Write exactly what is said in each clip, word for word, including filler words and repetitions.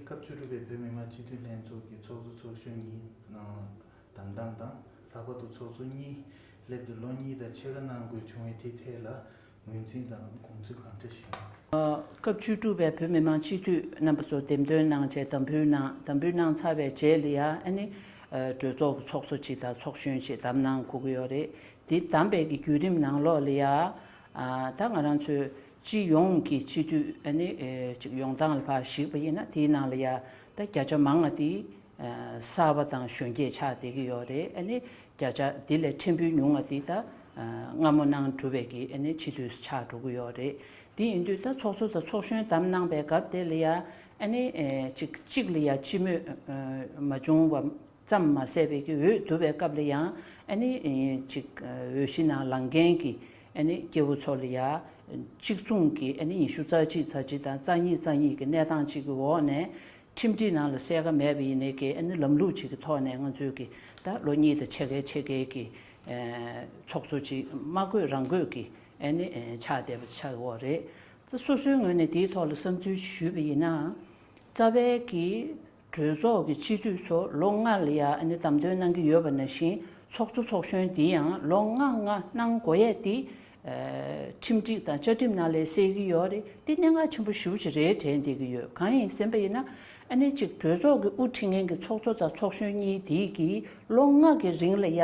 སྐབས་བཅུ་དྲུག་པའི་བོད་མི་མང་སྤྱི་འཐུས་ལྷན་ཚོགས་ཀྱི་ཚོགས་གཙོ་ཚོགས་གཞོན་གཉིས་གདམ་བཏང་དང་། ལྷག་པར་དུ་ཚོགས་གཙོ་གཉིས་སླེབས་ཏེ་ལོ་གཉིས་དང་ཕྱེད་ཀ་གནང་དགོས་བྱུང་བའི་དེའི་ཐད་ལ་ངོས་འཛིན་དང་དགོངས་ཚུལ་གང་འདྲ་ཞིག་ཡོད། སྐབས་བཅུ་དྲུག་པའི་བོད་མི་མང་སྤྱི་འཐུས་རྣམ་པ་ཚོ་འདེམས་ཐོན་གནང་བྱས་འདེམས་འབུལ་གནང་། འདེམས་འབུལ་གནང་ཚར་བའི་རྗེས་ལ་ཡང་ཨ་ནི་གྲོས་ཚོགས་ཀྱི་ཚོགས་གཙོ་གཅིག་དང་ཚོགས་གཞོན་གཅིག་གདམ་གནང་དགོས་ཀྱི་ཡོད་རེད། དེ་གདམ་པའི་གི་བརྒྱུད་རིམ་ནང་ལོགས་ལ་ཡང་ད་ང་རང་ཚོའི་སྤྱི་ཡོངས་ཀྱི་སྤྱི་འཐུས་ཨ་ནི་ཅིག་ཡོང་སྟངས་ལ་ཕར་གཞིགས་པ་ཡིན་ན། དེའི་ནང་ལ་ཡང་ད་བརྒྱ་ཆ་མང་བ་དེ་གསར་པ་དང་གཞོན་སྐྱེས་ཆགས་བསྡད་ཀྱི་ཡོད་རེད། ཨ་ནི་བརྒྱ་ཆ་དེ་ལས་ཕྲན་བུ་ཉུང་བ་དེ་ད་སྔ་མོ་ནང་གྲུབ་པའི་གི་ཨ་ནི་སྤྱི་འཐུས་ཆགས་འགྲོ་གི་ཡོད་རེད། དེ་ཡིན་དུས་ད་ཚོགས་གཙོ་དང་ཚོགས་གཞོན་བདམས་གནང་པའི་སྐབས་དེ་ལ་ཡང་ཨ་ནི་ཅིག་གཅིག་ལ་ཡང་སྤྱི་མོས་མ་བྱུང་བ་ཙམ་མ་ཟད་པའི་གི་འོས་བསྡུ་བའི་སྐབས་ལ་ཡང་ཨ་ནི་ཅིག་འོས་གཞི་ནང་ལངས་མཁན་གྱི་ཨ་ནི་སྐྱེ་བོ་ཚོ་ལ་ཡང་གཅིག་མཚུངས་ཀྱི་ཨ་ནི་ཉི་ཤུ་རྩ་གཅིག་ཚ་གཅིག་དང་རྩ་གཉིས་རྩ་གཉིས་ཀྱི་གནས་སྟངས་གཅིག་གི་འོག་ནས་ཁྲིམས་སྒྲིག་ནང་ལ་གསལ་ཁ་མེད་པ་ཡིན་ནའི་གི་ཨ་ནི་ལམ་ལུགས་གཅིག་གི་ཐོག་ནས་ང་ཚོས་ཀྱི་ད་ལོ་གཉིས་དང་ཕྱེད་ཀའི་ཕྱེད་ཀའི་གི་ཚོགས་གཙོ་གཅིག་མ་བསྐོས་རང་བསྐོས་ཀྱི་ཨ་ནི་ཆགས་བསྡད་པ་ཆགས་ཡོད་རེད། ད་སོ་སོའི་ངོས་ནས་དེའི་ཐོག་ལ་བསམ་ཚུལ་ཞུས་པ་ཡིན་ན། རྩ་བའི་གི་གྲོས་ཚོགས་ཀྱི་སྤྱི་འཐུས་ཚོ་ལོ་ལྔ་ལ་ཡ་ཨ་ནི་བདམས་ཐོན་གནང་གི་ཡོད་པ་ནང་བཞིན་ཚོགས་གཙོ་ཚོགས་གཞོན་འདི་ཡང་ལོ་ལྔ་ལྔ་གནང་དགོས་ཡས་འདི་ཁྲིམས་སྒྲིག་དང་བཅའ་ཁྲིམས་ནང་ལས་གསལ་གྱི་ཡོད་རེད། འདི་གནད་འགག་ཆེན་པོ་ཞེ་པོ་ཅིག་རེད་དྲན་བསྡད་ཀྱི་ཡོད། གང་ཡིན་ཟེར་བ་ཡིན་ན། ཨ་ནི་གཅིག་གྲོས་ཚོགས་ཀྱི་དབུ་ཁྲིད་མཁན་གྱི་ཚོགས་གཙོ་དང་ཚོགས་གཞོན་གཉིས་འདི་གིས་ལོ་ལྔ་གི་རིང་ལ་ཡ་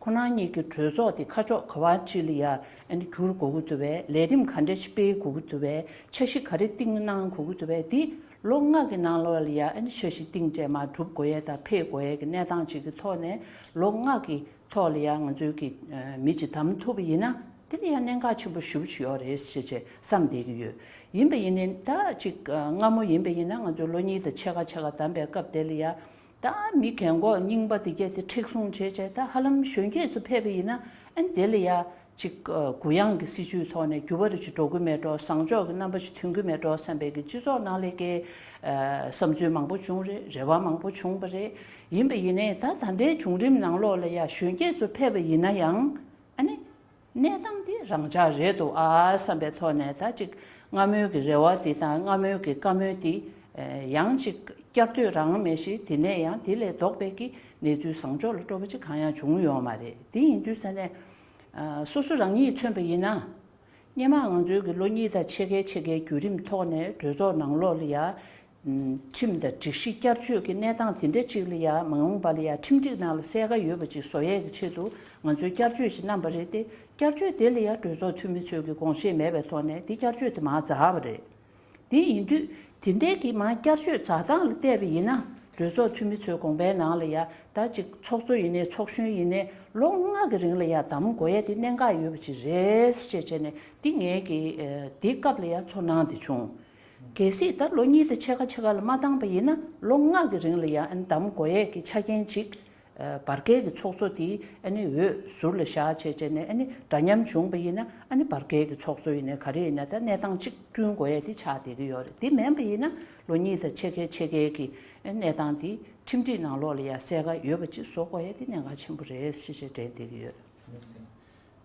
ཁོ་རང་གཉིས་ཀྱི་གྲོས་ཚོགས་དེ་ཁ་ཕྱོགས་ག་པར་ཁྲིད་ལ་ཡ་ཨ་ནི་བསྒྱུར་དགོས་ཀྱི་འདུག་པས། ལས་རིམ་ག་འདྲ་ཞིག་སྤེལ་དགོས་ཀྱི་འདུག་པས། འཆར་གཞི་ག་རེ་བཏིང་གནང་དགོས་ཀྱི་འདུག་པས། འདི་ལོ་ལྔ་གི་ནང་ལོགས་ལ་ཡ་ཨ་ནི་འཆར་གཞི་བཏིང་བྱས་མར་སྒྲུབ་དགོས་ཡས་དང་ཕེབས་དགོས་ཡས་ཀྱི་གནས་སྟངས་ཅིག་གི་ཐོག་ནས་ལོ་ལྔ་གི་ཐོག་ལ་ཡ་ང་ཚོའི་གི་མི་གཅིག་བདམས་ཐུབ་པ་ཡིན་ན་དེ་ལ་ཡ་གནད་འགག་ཆེན་པོ་ཞེ་པོ་ཅིག་ཡོད་རེད་ཟེར་བྱས་བསམ་བསྡད་ཀྱི་ཡོད། ཡིན་པ་ཡིན་ནའི་ད་ཅིག་སྔ་མོ་ཡིན་པ་ཡིན་ན་ང་ཚོ་ལོ་གཉིས་དང་ཕྱེད་ཀ་ཕྱེད་ཀ་བདམས་པའི་སྐབས་དེ་ལ་ཡ། ད་མི་རྒན་གོག་རྙིང་པ་དེ་གས་དེ་མཁྲེགས་བཟུང་བྱས་བྱས་ད་ཧ་ལམ་གཞོན་སྐྱེས་ཚོ་ཕེབས་པ་ཡིན་ན་ཨ་ནི་དེ་ལ་ཡ་ཅིག་གུ་ཡངས་ཀྱི་སྲིད་བྱུས་ཐོག་ནས་འགྱུར་བ་རེ་ཅིག་འགྲོ་གི་མེད་འགྲོ། བཟང་ཕྱོགས་ཀྱི་རྣམ་པ་ཅིག་ཐོན་གི་མེད་འགྲོ་བསམ་པའི་གི་སྤྱི་ཚོགས་ནང་ལས་ཀའི་བསམ་ཚུལ་མང་པོ་བྱུང་རེད། རེ་བ་མང་པོ་བྱུང་བ་རེད། ཡིན་པ་ཡིན་ནའི་ད་ད་ལྟའི་བྱུང་རིམ་ནང་ལོགས་ལ་ཡ་གཞོན་སྐྱེས་ཚོ་ཕེབས་པ་ཡིན་ན་ཡང་ཨ་ནི། གནས་སྟངས་འདི་རང་འཇགས་རེད་འདུག་ཨ་བསམ་པའི་ཐོག་ནས་ད་ཅིག་སྔ་མོའི་གི་རེ་བ་འདི་དང་སྔ་མོའི་གི་བཀའ་མོལ་འདི་ཡང་ཅིག་བསྐྱར་ཟློས་རང་མེད་ཞིག་དེ་ནས་ཡང་དེ་ལས་ལྡོག་པའི་གི་གནས་ཚུལ་བཟང་ཕྱོགས་ལ་སྤྲོ་བ་ཅིག་གང་ཡང་བྱུང་ཡོད་མ་རེད། དེ་ཡིན་དུས་ས་ནས་སོ་སོ་རང་ཉིད་མཚོན་པ་ཡིན་ན་སྔོན་མ་ང་ཚོའི་གི་ལོ་གཉིས་དང་ཕྱེད་ཀའི་ཕྱེད་ཀའི་བརྒྱུད་རིམ་ཐོག་ནས་གྲོས་ཚོགས་ནང་ལོགས་ལ་ཡ། ཁྲིམས་དང་སྒྲིག་གཞི་བསྐྱར་བཅོས་ཀྱི་གནས་སྟངས་དེ་འདྲ་ཅིག་ལ་ཡ་མ་འོངས་པ་ལ་ཡ་ཁྲིམས་སྒྲིག་ནང་ལ་གསལ་ཁ་ཡོད་པ་ཅིག་བཟོ་ཡས་ཀྱི་ཆེད་དུ་ང་ཚོས་བསྐྱར་བཅོས་ཤིག་གནང་པ་རེད་དེ། བསྐྱར་བཅོས་དེ་ལ་ཡ་གྲོས་ཚོགས་འཐུས་མི་ཚོས་ཀྱི་དགོངས་བཞེས་མེད་པའི་ཐོག་ནས་དེ་བསྐྱར་བཅོས་དེ་མར་འཛེགས་པ་རེད། དེ་ཡིན་དུས་དེ་འདྲའི་གི་མར་བསྐྱར་བཅོས་འཛེགས་སྟངས་ལ་བལྟས་པ་ཡིན་ན་གྲོས་ཚོགས་འཐུས་མི་ཚོའི་དགོངས་པའི་ནང་ལ་ཡ་ད་ཅིག་ཚོགས་གཙོ་ཡིན་ནའི་ཚོགས་གཞོན་ཡིན་ནའི་ལོ་ལྔ་གི་རིང་ལ་ཡ་གདམ་དགོས་ཡས་དེ་གནད་འགག་ཡོད་པ་ཅིག་རེད་ཅེས་བྱས་ནས་དེ་ངས་ཀྱི་དེ་སྐབས་ལ་ཡ་ཚོར་སྣང་དེ་བྱུང་། གལ་སྲིད་ད་ལོ་གཉིས་དང་ཕྱེད་ཀ་ཕྱེད་ཀ་ལ་མ་བཏང་པ་ཡིན་ན་ལོ་ལྔ་གི་རིང་ལ་ཡང་ཨ་ནི་གདམ་དགོས་ཡས་ཀྱི་ཆ་རྐྱེན་ཅིག་བར་བརྒལ་གྱི་ཚོགས་གཙོ་དེ་ཨ་ནི་འོས་ཟུར་ལ་བཞག་བྱས་བྱས་ནས་ཨ་ནི་འདྲ་མཉམ་བྱུང་པ་ཡིན་ན་ཨ་ནི་བར་བརྒལ་གྱི་ཚོགས་གཙོ་ཡིན་ན་ག་རེ་ཡིན་ན་ད་གནས་སྟངས་གཅིག་བསྐྲུན་དགོས་ཡས་དེ་ཆགས་བསྡད་ཀྱི་ཡོད་རེད། དེ་མིན་པ་ཡིན་ན་ལོ་གཉིས་དང་ཕྱེད་ཀའི་ཕྱེད་ཀའི་གི་གནས་སྟངས་དེ་ཁྲིམས་སྒྲིག་ནང་ལོགས་ལ་ཡང་གསལ་ཁ་ཡོད་པ་ཅིག་བཟོ་དགོས་ཡས་དེ་གནད་འགག་ཆེན་པོ་རེད་ཞེས་བཤད་དྲན་བསྡད་ཀྱི་ཡོད།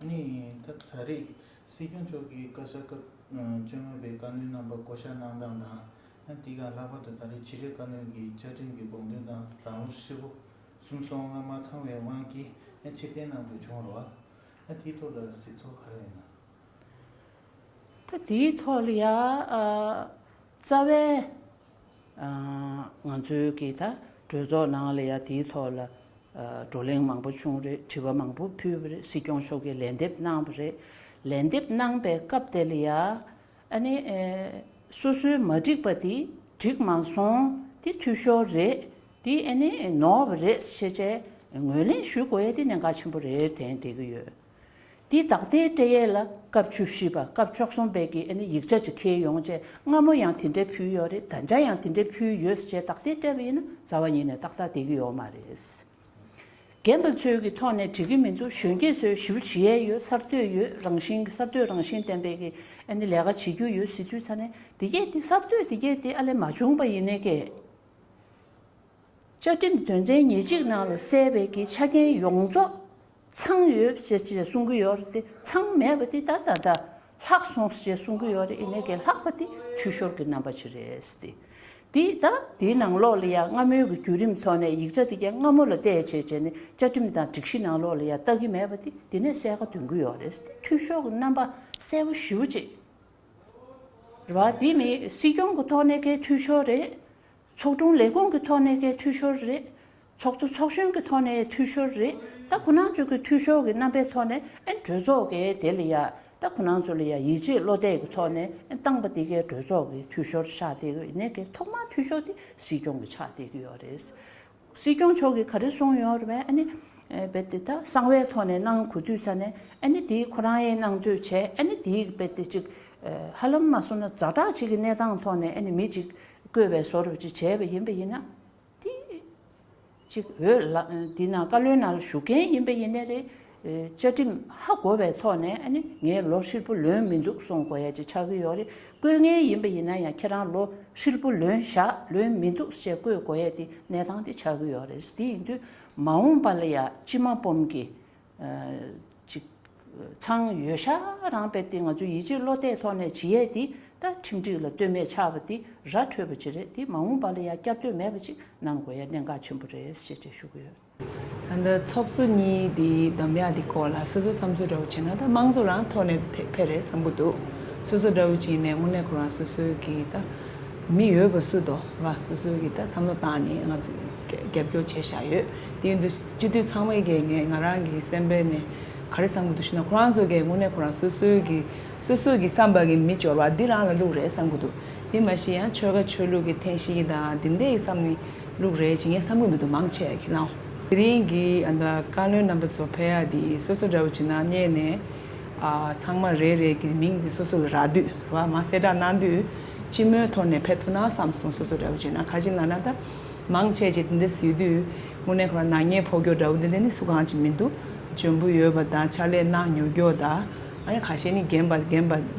ནི་ད་ད་རེས་སྲིད་སྐྱོང་མཆོག་གིས་བཀའ་ཤག་སྐབས་བཅོ་ལྔ་པའི་བཀའ་བློན་རྣམ་པ་བསྐོ་བཞག་གནང་སྟངས་དང་། དེ་ག་ལྷག་པར་དུ་ད་རེས་བྱེད་རིམ་བཀའ་བློན་གྱི་བཅའ་ཁྲིམས་ཀྱི་དགོངས་དོན་དང་རང་ལོ་ཧྲིལ་པོ་གསུམ་སོ་ལྔ་མ་ཚང་བའི་དབང་གིས་ཕྱིར་འཐེན་གནང་དགོས་བྱུང་རེད་བ། དེའི་ཐོག་ལ་གཟིགས་ཚོར་ག་རེ་ཡོད་ན། ད་དེའི་ཐོག་ལ་ཡ་རྩ་བའི་ང་ཚོའི་གི་ད་གྲོས་ཚོགས་ནང་ལ་ཡ་དེའི་ཐོག་ལ་བགྲོ་གླེང་མང་པོ་བྱུང་རེད། དྲི་བ་མང་པོ་ཕུལ་བ་རེད། སྲིད་སྐྱོང་མཆོག་གིས་ལན་འདེབས་གནང་བ་རེད། ལན་འདེབས་གནང་པའི་སྐབས་དེ་ལ་ཡ་ཨ་ནི་སོ་སོའི་མ་འགྲིག་པ་དེ་འགྲིག་མ་སོང་། དེ་འཐུས་ཤོར་རེད། དེ་ཨ་ནི་ནོར་བ་རེད་ཞེས་བྱས་ངོས་ལེན་ཞུ་དགོས་ཡ་དེ་གནད་འགག་ཆེན་པོ་རེད་དྲན་བསྡད་ཀྱི་ཡོད། འདི་ད་ལྟའི་སྤྲད་ཡས་ལ་སྐབས་བཅུ་བཞི་པ་སྐབས་བཅུ་གསུམ་པའི་གི་ཨ་ནི་ཡིག་ཆ་ཅིག་འཁྱེར་ཡོང་བྱས་སྔ་མོ་ཡང་དེ་འདྲའི་ཕུལ་ཡོད་རེད། ད་ཆ་ཡང་དེ་འདྲའི་ཕུལ་ཡོད་ཟེར་བྱས་ད་ལྟའི་སྤྲད་པ་ཡིན་ན་རྩ་བ་ཉིད་ནས་ཏག་ཏག་བསྡད་ཀྱི་ཡོད་མ་རེད། རྒན་པ་ཚོའི་གི་ཐོག་ནས་འགྲིག་གི་མི་འདུག་གཞོན་སྐྱེས་ཚོས་ཞེ་པོ་བྱེད་ཡས་ཡོད། གསར་གཏོད་ཡོད། རང་བཞིན་གསར་གཏོད་རང་བཞིན་ལྡན་པའི་གི་ཨ་ནི་ལས་ཀ་བྱེད་རྒྱུ་ཡོད་ཟེར་དུས་ཙ་ནས་དེ་གས་དེ་གསར་གཏོད་དེ་གས་དེ་ཨ་ལས་མ་བྱུང་པ་ཡིན་ནའི་གས། བཅའ་ཁྲིམས་དོན་ཚན་ཉེར་གཅིག་ནང་ལ་གསལ་བའི་གི་ཆ་རྐྱེན་ཡོངས་རྫོགས་ཚང་ཡོད་ཅེས་ཅེས་གསུང་གི་ཡོད་རེད་དེ། ཚང་མེད་པ་དེ་ད་ད་ད་ལྷག་སོང་ཅེས་གསུང་གི་ཡོད་རེད། ཡིན་ནའི་གི་ལྷག་པ་དེ་འཐུས་ཤོར་གྱི་རྣམ་པ་ཅིག་རེད་དེ། དེ་ད་དེའི་ནང་ལོགས་ལ་ཡ་སྔ་མོའི་གི་བརྒྱུད་རིམ་ཐོག་ནས་ཡིག་ཆ་དེ་ག་སྔ་མོ་ལ་བལྟས་བྱས་བྱས་ནས་བཅའ་ཁྲིམས་དང་སྒྲིག་གཞི་ནང་ལོགས་ལ་ཡ་ལྟ་གི་མེད་པ་དེ་དེ་ནས་གསལ་ཁ་འདོན་གི་ཡོད་རེད། འཐུས་ཤོར་གི་རྣམ་པ་གསལ་པོ་ཞེ་པོ་ཅིག་རེད་བ། དེ་ནི་སྲིད་སྐྱོང་གི་ཐོག་ནས་གའི་འཐུས་ཤོར་རེད། ཚོགས་དྲུང་ལས་ཁུངས་ཀྱི་ཐོག་ནས་གའི་འཐུས་ཤོར་རེད། ཚོགས་གཙོ་ཚོགས་གཞོན་གྱི་ཐོག་ནས་འཐུས་ཤོར་རེད། ད་ཁོ་རང་ཚོ་གི་འཐུས་ཤོར་གྱི་རྣམ་པའི་ཐོག་ནས་ཨེ་གྲོས་ཚོགས་ཀྱི་དེ་ལ་ཡ་ད་ཁོ་རང་ཚོ་ལ་ཡ་ཡིད་ཆེས་བློ་གཏད་ཀྱི་ཐོག་ནས་ཨེ་བཏང་པ་དེ་གའི་གྲོས་ཚོགས་ཀྱི་འཐུས་ཤོར་ཆགས་བསྡད་ཀྱི་ཡིན་ནའི་གའི་ཐོག་མར་འཐུས་ཤོར་དེ་སྲིད་སྐྱོང་གི་ཆགས་བསྡད་ཀྱི་ཡོད་རེད། སྲིད་སྐྱོང་མཆོག་གིས་ག་རེ་གསུངས་ཡོད་རེད་པས། ཨ་ནི་ཨེ་རྦད་དེ་ད་གསང་བའི་ཐོག་ནས་གནང་དགོས་དུས་ས་ནས་ཨ་ནི་དེ་ཁོ་རང་ཡིན་གནང་འདོད་བྱས། ཨ་ནི་དེ་རྦད་དེ་ཅིག་ཧ་ལམ་མ་སོང་ན་ཛ་དྲག་ཅིག་གི་གནས་སྟངས་ཐོག་ནས་ཨ་ནི་མི་ཅིག་བསྐོས་པའི་བཟོ་འདྲ་ཅིག་བྱས་པ་ཡིན་པ་ཡིན་ན། དེ་ཅིག་འོས་ལ་འདི་ནང་བཀའ་བློན་ནང་ལ་ཞུགས་མཁན་ཡིན་པ་ཡིན་ནའི་རེད། བཅའ་ཁྲིམས་ཧ་གོ་བའི་ཐོག་ནས་ཨ་ནི་ངས་ལོ་ཧྲིལ་པོ་ལོན་མི་འདུག་གསུང་དགོས་ཡ་ཅིག་ཆགས་ཀྱི་ཡོད་རེད། བསྐོས་མཁན་ཡིན་པ་ཡིན་ན་ཡང་ཁྱེད་རང་ལོ་ཧྲིལ་པོ་ལོན་བཞག་ལོན་མི་འདུག་ཅེས་བསྐོས་དགོས་ཡ་དེ་གནས་སྟངས་དེ་ཆགས་ཀྱི་ཡོད་རེད། དེ་ཡིན་དུས་མ་འོངས་པ་ལ་ཡ་སྤྱི་མ་སྤོམ་གྱི་ཅིག་ཚང་ཡོད་ཤག་རང་རྦད་དེ་ང་ཚོ་ཡིད་ཆེས་བློ་གཏད་ཐོག་ནས་བྱེད་ཡས་དེ་ད་ཁྲིམས་སྒྲིག་ལ་ལྟོས་མེད་ཆགས་པ་དེ་ར་འཕྲོད་པ་ཅིག་རེད། དེ་མ་འོངས་པ་ལ་ཡ་བསྐྱར་ཟློས་མེད་པ་ཅིག་གནང་དགོས་ཡ་གནད་འགག་ཆེན་པོ་རེད་ཅེས་ཅེས་ཞུ་གི་ཡོད། ད་ལྟ་ཚོགས་གཙོ་གཉིས་དེ་བདམས་ཡག་དེ་སྐོར་ལ་སོ་སོའི་བསམ་ཚུལ་འདྲ་བོ་བྱས་ན་ད་དམངས་གཙོ་རང་ཐོག་ནས་ཐེ་ཕེ་རེད་བསམ་གི་འདུག་སོ་སོ་འདྲ་བོ་བྱས་ནས་དངོས་གནས་ཁོ་རང་སོ་སོའི་གི་ད་མི་འོས་པ་སུ་དོ་ར་སོ་སོའི་གི་ད་བསམ་བློ་བཏང་ནས་ང་ཚོ་རྒྱབ་སྐྱོར་བྱས་བཞག་ཡོད། དེ་ཡིན་དུས་སྤྱི་འཐུས་ཚང་མའི་གི་ངས་ང་རང་གི་སེམས་པའི་ནས་ག་རེ་བསམ་གི་འདུག་ཞུ་ན། ཁོ་རང་ཚོ་གི་དངོས་གནས་ཁོ་རང་སོ་སོའི་གི་སོ་སོའི་གི་བསམ་པ་གི་མི་འབྱོར་བ་འདི་རང་ལ་བླུག་རེད་བསམ་གི་འདུག་འདི་མ་གཞི་ཡང་ཆོལ་ཁ་ཆོས་ལུགས་ཀྱི་འཐེན་ཤེས་དང་འདི་འདྲའི་བསམ་ནས་བླུག་རེད་ཅེས་ངས་བསམ་གྱི་མི་འདུག་མང་ཆེ་གི་ནང་། དེ་རིང་གི་ཨ་ད་བཀའ་བློན་རྣམ་པ་ཚོ་ཕེབས་ཡག་འདི་སོ་སོ་འདྲ་བོ་བྱེད་ན་སྔོན་ནས་ཨ་ཚང་མ་རེ་རེ་གི་མིང་འདི་སོ་སོ་ལ་རག་དུས་ར་མ་གསལ་བསྒྲགས་གནང་དུས་སྤྱི་མོས་ཐོག་ནས་ཕེབས་ཐུབ་ན་བསམ་སོང་། སོ་སོ་འདྲ་བོ་བྱེད་ན་ག་ཅི་ལབ་ན་ད་མང་ཆེ་ཅིག་འདི་འདྲ་ཟེར་དུས་དངོས་གནས་ཁོ་རང་ནག་ཉེས་ཕོག་རྒྱུ་འདྲ་བོ་འདི་འདྲ་ནི་སུ་གང་ཅིག་མི་འདུག་འཇོན་པོ་ཡོད་པ་དང་ཕྱག་ལས་གནང་མྱོང་རྒྱུ་དང་། ཨ་ནི་ཁ་ཤས་ནི་རྒན་པ་རྒན་པ་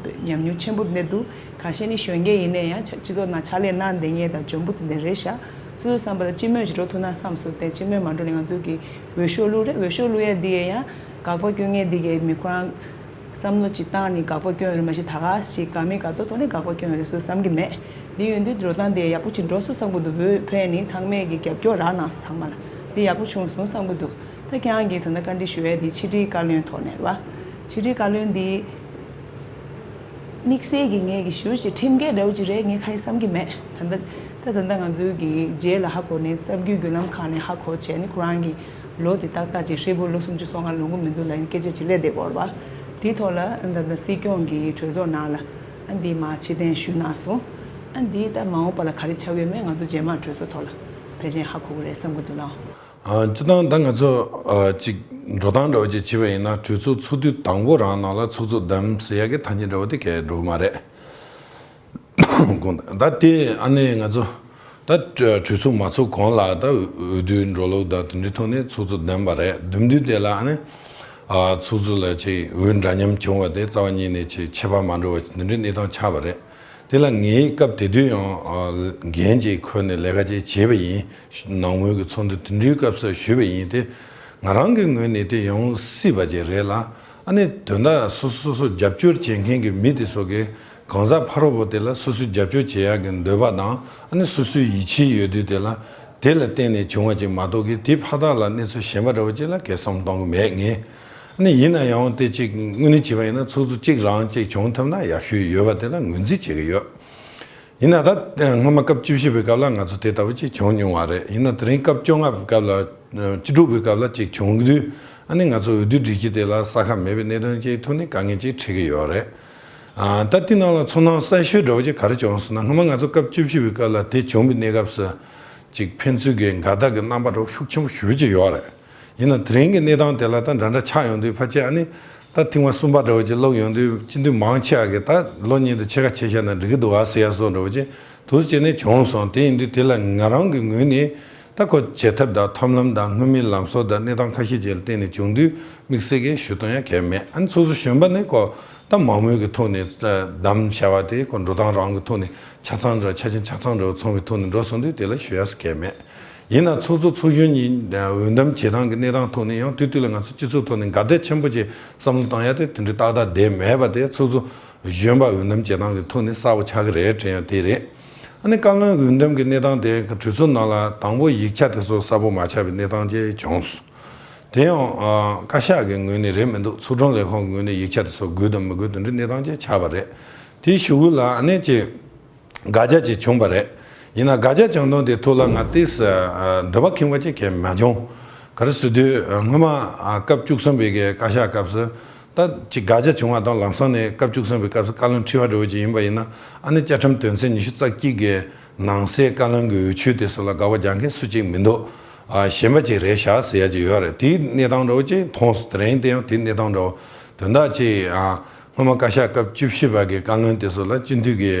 ཉམས་མྱོང་ཆེན་པོ་འདི་འདུག་ཁ་ཤས་ནི་གཞོན་སྐྱེས་ཡིན་ནའི་ཡང་ཕྱ་སྤྱི་ཚོགས་ནང་ཕྱག་ལས་གནང་བསྡད་མཁན་དང་འཇོན་པོ་དེ་འདྲ་རེད་ཤག་སོ་སོའི་བསམ་པ་ལ་སྤྱི་མོས་ཀྱི་འགྲོ་ཐུབ་ན་བསམ་སོང་སྟེ་སྤྱི་མོས་མ་འགྲོ་ནས་ང་ཚོའི་གི་འོས་ཤོག་བླུགས་རེད། འོས་ཤོག་བླུགས་ཡས་འདི་ཡས་ཡང་དགག་པ་སྐྱོན་མཁན་འདི་གའི་མི་ཁོ་རང་བསམ་བློ་ཅིག་བཏང་ནས་དགག་པ་སྐྱོན་ཡོད་རེད། མ་གཞི་ད་ག་ཞིག་དགའ་མི་དགའ་ཏོག་ཏོ་ནས་དགག་པ་སྐྱོན་ཡོད་རེད་སུ་བསམ་གི་མེད། འདི་ཡོད་དུས་འགྲོ་སྟངས་འདི་ཡག་པོ་ཅིག་འགྲོ་སོང་བསམ་གི་འདུག་འོས་འཕེན་ནི་ཚང་མས་ཀྱི་རྒྱབ་སྐྱོར་རག་གནང་སོང་ཚང་མ་ལ་འདི་ཡག་པོ་བྱུང་སོང་བསམ་གི་འདུག་ད་ཁྱེད་རང་གིས་ད་ལྟ་བཀའ་འདྲི་ཞུ་ཡས་འདི་ཕྱི་དྲིལ་བཀའ་བློན་ཐོག་ནས་རེད་བ། ཕྱི་དྲིལ་བཀའ་བློན་འདི་དམིགས་བསལ་གྱི་ངས་ཀྱི་ཞུ་ཞིག་ཁྲིམས་འགལ་འདྲ་བོ་ཅིག་རེད་ངས་ཁ་ཡི་བསམ་གི་མེད། ད་ལྟ་ད་ད་ལྟ་ང་ཚོའི་གི་རྗེས་ལ་ཧ་གོ་ནས་གསར་འགྱུར་བརྒྱུད་ལམ་ཁག་ནས་ཧ་གོ་བྱས་ནི་ཁོ་རང་གི་ལོ་དེ་ཏག་ཏག་ཅིག་ཧྲིལ་པོ་ལོ་སུམ་ཅུ་སོ་ལྔ་ལོངས་གི་མི་འདུག་ལབ་ནི་སྐད་ཆ་ཅིག་སླེབས་བསྡད་ཡོད་རེད་བ། དེའི་ཐོག་ལ་ད་ལྟ་སྲིད་སྐྱོང་གི་གྲོས་ཚོགས་ནང་ལ། ཨ་འདི་མ་ཕྱིར་འཐེན་ཞུས་གནང་སོང་། ཨ་འདི་ད་མ་འོངས་པ་ལ་ག་རེ་ཆགས་ཡོད་མེད་ང་ཚོ་རྗེས་མ་གྲོས་ཚོགས་ཐོག་ལ་ཕལ་ཆེར་ཧ་གོ་གི་རེད་བསམ་གི་འདུག་ལགས། ཨ་སྤྱིར་བཏང་ད་ང་ཚོ་ཨ་ཅིག་འགྲོ་སྟངས་འདྲ་བོ་ཅིག་བྱས་པ་ཡིན་ན་གྲོས་ཚོགས་ཚོགས་དུས་དང་པོ་རང་ནང་ལ་ཚོགས་གཙོ་བདམས་ཟེར་ཡ་གི་ཐ་སྙད་འདྲ་བོ་དེ་གས་འགྲོ་གི་མ་རེད། ད་དེ་ཨ་ནི་ང་ཚོ་ད་གྲོས་ཚོགས་མ་ཚོགས་གོང་ལ་ད་འོས་བསྡུའི་འགྲོ་ལུགས་དང་དེ་འདྲའི་ཐོག་ནས་ཚོགས་གཙོ་བདམས་པ་རེད། བདམས་དུས་དེ་ལ་ཨ་ནི་ཨ་ཚོགས་གཙོ་ལ་ཅིག་འོས་འདྲ་མཉམ་བྱུང་བ་དེ་རྩ་བ་ཉིད་ནས་ཅིག་ཁྱད་པར་མ་འགྲོ་བ་དེ་འདྲའི་གནས་སྟངས་ཆགས་པ་རེད། དེ་ལ་ངའི་སྐབས་དེ་དུས་ཡང་ཨ་འགན་ཅིག་ཁུར་ནས་ལས་ཀ་ཅིག་བྱས་པ་ཡིན། ནང་མོལ་གྱི་ཚོགས་འདུ་དེ་འདྲའི་སྐབས་སུ་ཞུས་པ་ཡིན་ཏེ། ང་རང་གི་ངོས་ནས་དེ་ཡོང་སྲིད་པ་ཅིག་རེད་ལ། ཨ་ནི་དོན་དག་སོ་སོ་སོ་སོ་རྒྱབ་སྐྱོར་བྱེད་མཁན་གྱི་མི་དེ་ཚོ་གིས་གང་ཟག་ཕ་རོལ་པོ་དེ་ལ་སོ་སོའི་རྒྱབ་སྐྱོར་བྱེད་ཡག་གི་འདོད་པ་དང་ཨ་ནི་སོ་སོའི་ཡིད་ཆེས་ཡོད་དུས་དེ་ལ་དེ་ལ་བརྟེན་ནས་བྱུང་བ་ཅིག་མ་གཏོགས་ཀྱི་དེ་ཕ་ཐག་ལ་གནས་ཚུལ་གཞན་པ་འདྲ་བོ་ཅིག་ལ་གས་བསམ་གཏོང་གི་མེད་ངས། ཨ་ནི་ཡིན་ན་ཡང་དེ་ཅིག་དངོས་གནས་བྱས་པ་ཡིན་ན་ཚོགས་གཙོ་གཅིག་རང་གཅིག་བྱུང་ཐུབ་ན་ཡག་ཤོས་ཡོད་པ་དེ་ལ་ངོས་འཛིན་བྱེད་ཀྱི་ཡོད། ཡིན་ན་ད་སྔོན་མ་སྐབས་བཅུ་བཞི་པའི་སྐབས་ལ་ང་ཚོ་དེ་ལྟ་བུ་ཅིག་བྱུང་མྱོང་བ་རེད། ཡིན་ན་དེ་རིང་སྐབས་བཅོ་ལྔ་པའི་སྐབས་ལ་བཅུ་དྲུག་པའི་སྐབས་ལ་ཅིག་བྱུང་དུས་ཨ་ནི་ང་ཚོ་འོས་བསྡུ་སྒྲིག་གཞི་དེ་ལ་ས་ཁ་མེད་པའི་གནད་དོན་ཅིག་ཐོག་ནས་དཀའ་ངལ་ཅིག་འཕྲད་ཀྱི་ཡོད་རེད། ཨ་ད་དེ་ནང་ལ་ཚོར་སྣང་གསར་ཤོས་འདྲ་བོ་ཅིག་ག་རེ་བྱུང་སོང་ན་སྔོན་མ་ང་ཚོ་སྐབས་བཅུ་བཞི་པའི་སྐབས་ལ་དེ་བྱུང་བའི་གནས་སྐབས་སུ་ཅིག་ཕན་ཚུན་གྱི་འགལ་ཟླ་གི་རྣམ་པ་འདྲ་བོ་ཤུགས་ཆེན་པོ་ཞེ་པོ་ཅིག་ཡོད་རེད། ཡིན་ན་དེ་རིང་གི་གནས་སྟངས་དེ་ལ་ད་འདྲ་འདྲ་ཆགས་ཡོང་དུས་ཕལ་ཆེར་ཨ་ནི་ད་ཐེངས་མ་གསུམ་པ་འདྲ་བོ་ཅིག་ལོག་ཡོང་དུས་སྤྱི་འཐུས་མང་ཆེ་བ་གིས་ད་ལོ་གཉིས་དང་ཕྱེད་ཀ་ཕྱེད་བཞག་ན་འགྲིག་གི་འདུག་ག་ཟེར་ཡ་བཟོ་འདྲ་བོ་ཅིག་དུས་སུ་བྱས་ནས་བྱུང་སོང་། དེ་ཡིན་དུས་དེ་ལ་ང་རང་གི་ངོས་ནས་ད་ཁོ་བྱེད་ཐབས་དང་ཐབས་ལམ་དང་སྔོན་མའི་ལམ་སྲོལ་དང་གནས་སྟངས་ཁ་ཤས་ཅིག་ལ་བརྟེན་ནས་བྱུང་དུས་དམིགས་བསལ་གྱི་ཞུ་སྟངས་ཡང་གལ་མེད། ཨ་ནི་ཚོགས་གཙོ་གཞོན་པ་ནི་ཁོ་ད་མང་མོས་ཀྱི་ཐོག་ནས་བདམས་བྱ་བ་དེ་ཁོ་འགྲོ་སྟངས་རང་གི་ཐོག་ནས་ཆ་ཚང་འདྲ་ཆ་ཆེན་ཆ་ཚང་འདྲ་བོ་ཚང་བའི་ཐོག་ནས་འགྲོ་སོང་དུས་དེ་ལ་ཞུ་ཡ་གལ་མེད། ཡིན་ན་ཚོགས་གཙོ་ཚོགས་གཞོན་གཉིས་འོས་འདེམས་བྱེད་སྟངས་ཀྱི་གནས་སྟངས་ཐོག་ནས་ཡང་དུས་དུས་ལ་ང་ཚོ་སྤྱི་ཚོགས་ཐོག་ནས་འགལ་ཟླ་ཆེན་པོ་ཅིག་བསམ་བློ་བཏང་ཡ་དེ་དེ་འདྲའི་ཏག་ཏག་བསྡད་མེད་པ་དེ་ཚོགས་གཙོ་གཞོན་པ་འོས་འདེམས་བྱེད་སྟངས་ཀྱི་ཐོག་ནས་གསལ་པོ་ཆགས་ཀྱི་རེད་དྲན་ཡ་དེ་རེད། ཨ་ནི་བཀའ་བློན་འོས་འདེམས་ཀྱི་གནས་སྟངས་དེ་གྲོས་ཚོགས་ནང་ལ་དང་པོ་ཡིག་ཆ་དེ་ཚོ་གསལ་པོ་མ་ཆགས་པའི་གནས་སྟངས་ཅིག་བྱུང་སོང་། དེ་ཡང་ཨ་བཀའ་ཤག་གི་ངོས་ནས་རེད་མི་འདུག་ཚོགས་དྲུང་ལས་ཁུངས་ཀྱི་ངོས་ནས་ཡིག་ཆ་དེ་ཚོ་དགོས་དང་མི་དགོས་དེ་འདྲའི་གནས་སྟངས་ཅིག་ཆགས་པ་རེད། དེའི་གཞུག་གུ་ལ་ཨ་ནི་ཅིག་དགག་བྱ་ཅིག་བྱུང་བ་རེད། ཡིན་ན་དགག་བྱ་བྱུང་སྟངས་དེ་ཐོག་ལ་ང་ཏོག་ཙམ་ཨ་འདོད་པ་ཁེངས་པ་ཅིག་གང་ཡང་མ་བྱུང་། ག་རེ་ཟེར་དུས་ཨ་སྔོན་མ་ཨ་སྐབས་བཅུ་གསུམ་པའི་གི་བཀའ་ཤག་སྐབས་སུ། ད་ཅིག་དགག་བྱ་བྱུང་བ་དང་ལམ་སང་ནས་སྐབས་བཅུ་གསུམ་པའི་སྐབས་སུ་བཀའ་བློན་ཁྲི་པ་འདྲ་བོ་ཅིག་ཡིན་པ་ཡིན་ན། ཨ་ནི་བཅའ་ཁྲིམས་དོན་ཚན་ཉི་ཤུ་རྩ་གཅིག་གི་ནང་གསེས་བཀའ་བློན་གྱི་འོས་ཆོས་དེ་ཚོ་ལ་དགག་པ་རྒྱག་མཁན་སུ་གཅིག་མི་འདུག་ཨ་གཞན་པ་ཅིག་རེད་ཤག་ཟེར་ཡ་ཅིག་ཡོད་རེད། དེའི་གནས་སྟངས་འདྲ་བོ་ཅིག་མཐོང་སོང་། དེ་རིང་དེ་ཡང་དེའི་གནས་སྟངས་འདྲ་བོ་དོན་དག་ཅིག་ཨ་སྔོན་མ་བཀའ་ཤག་སྐབས་བཅུ་བཞི་པ་གི་བཀའ་བློན་དེ་ཚོ་ལ་སྤྱི་འཐུས་ཀྱི་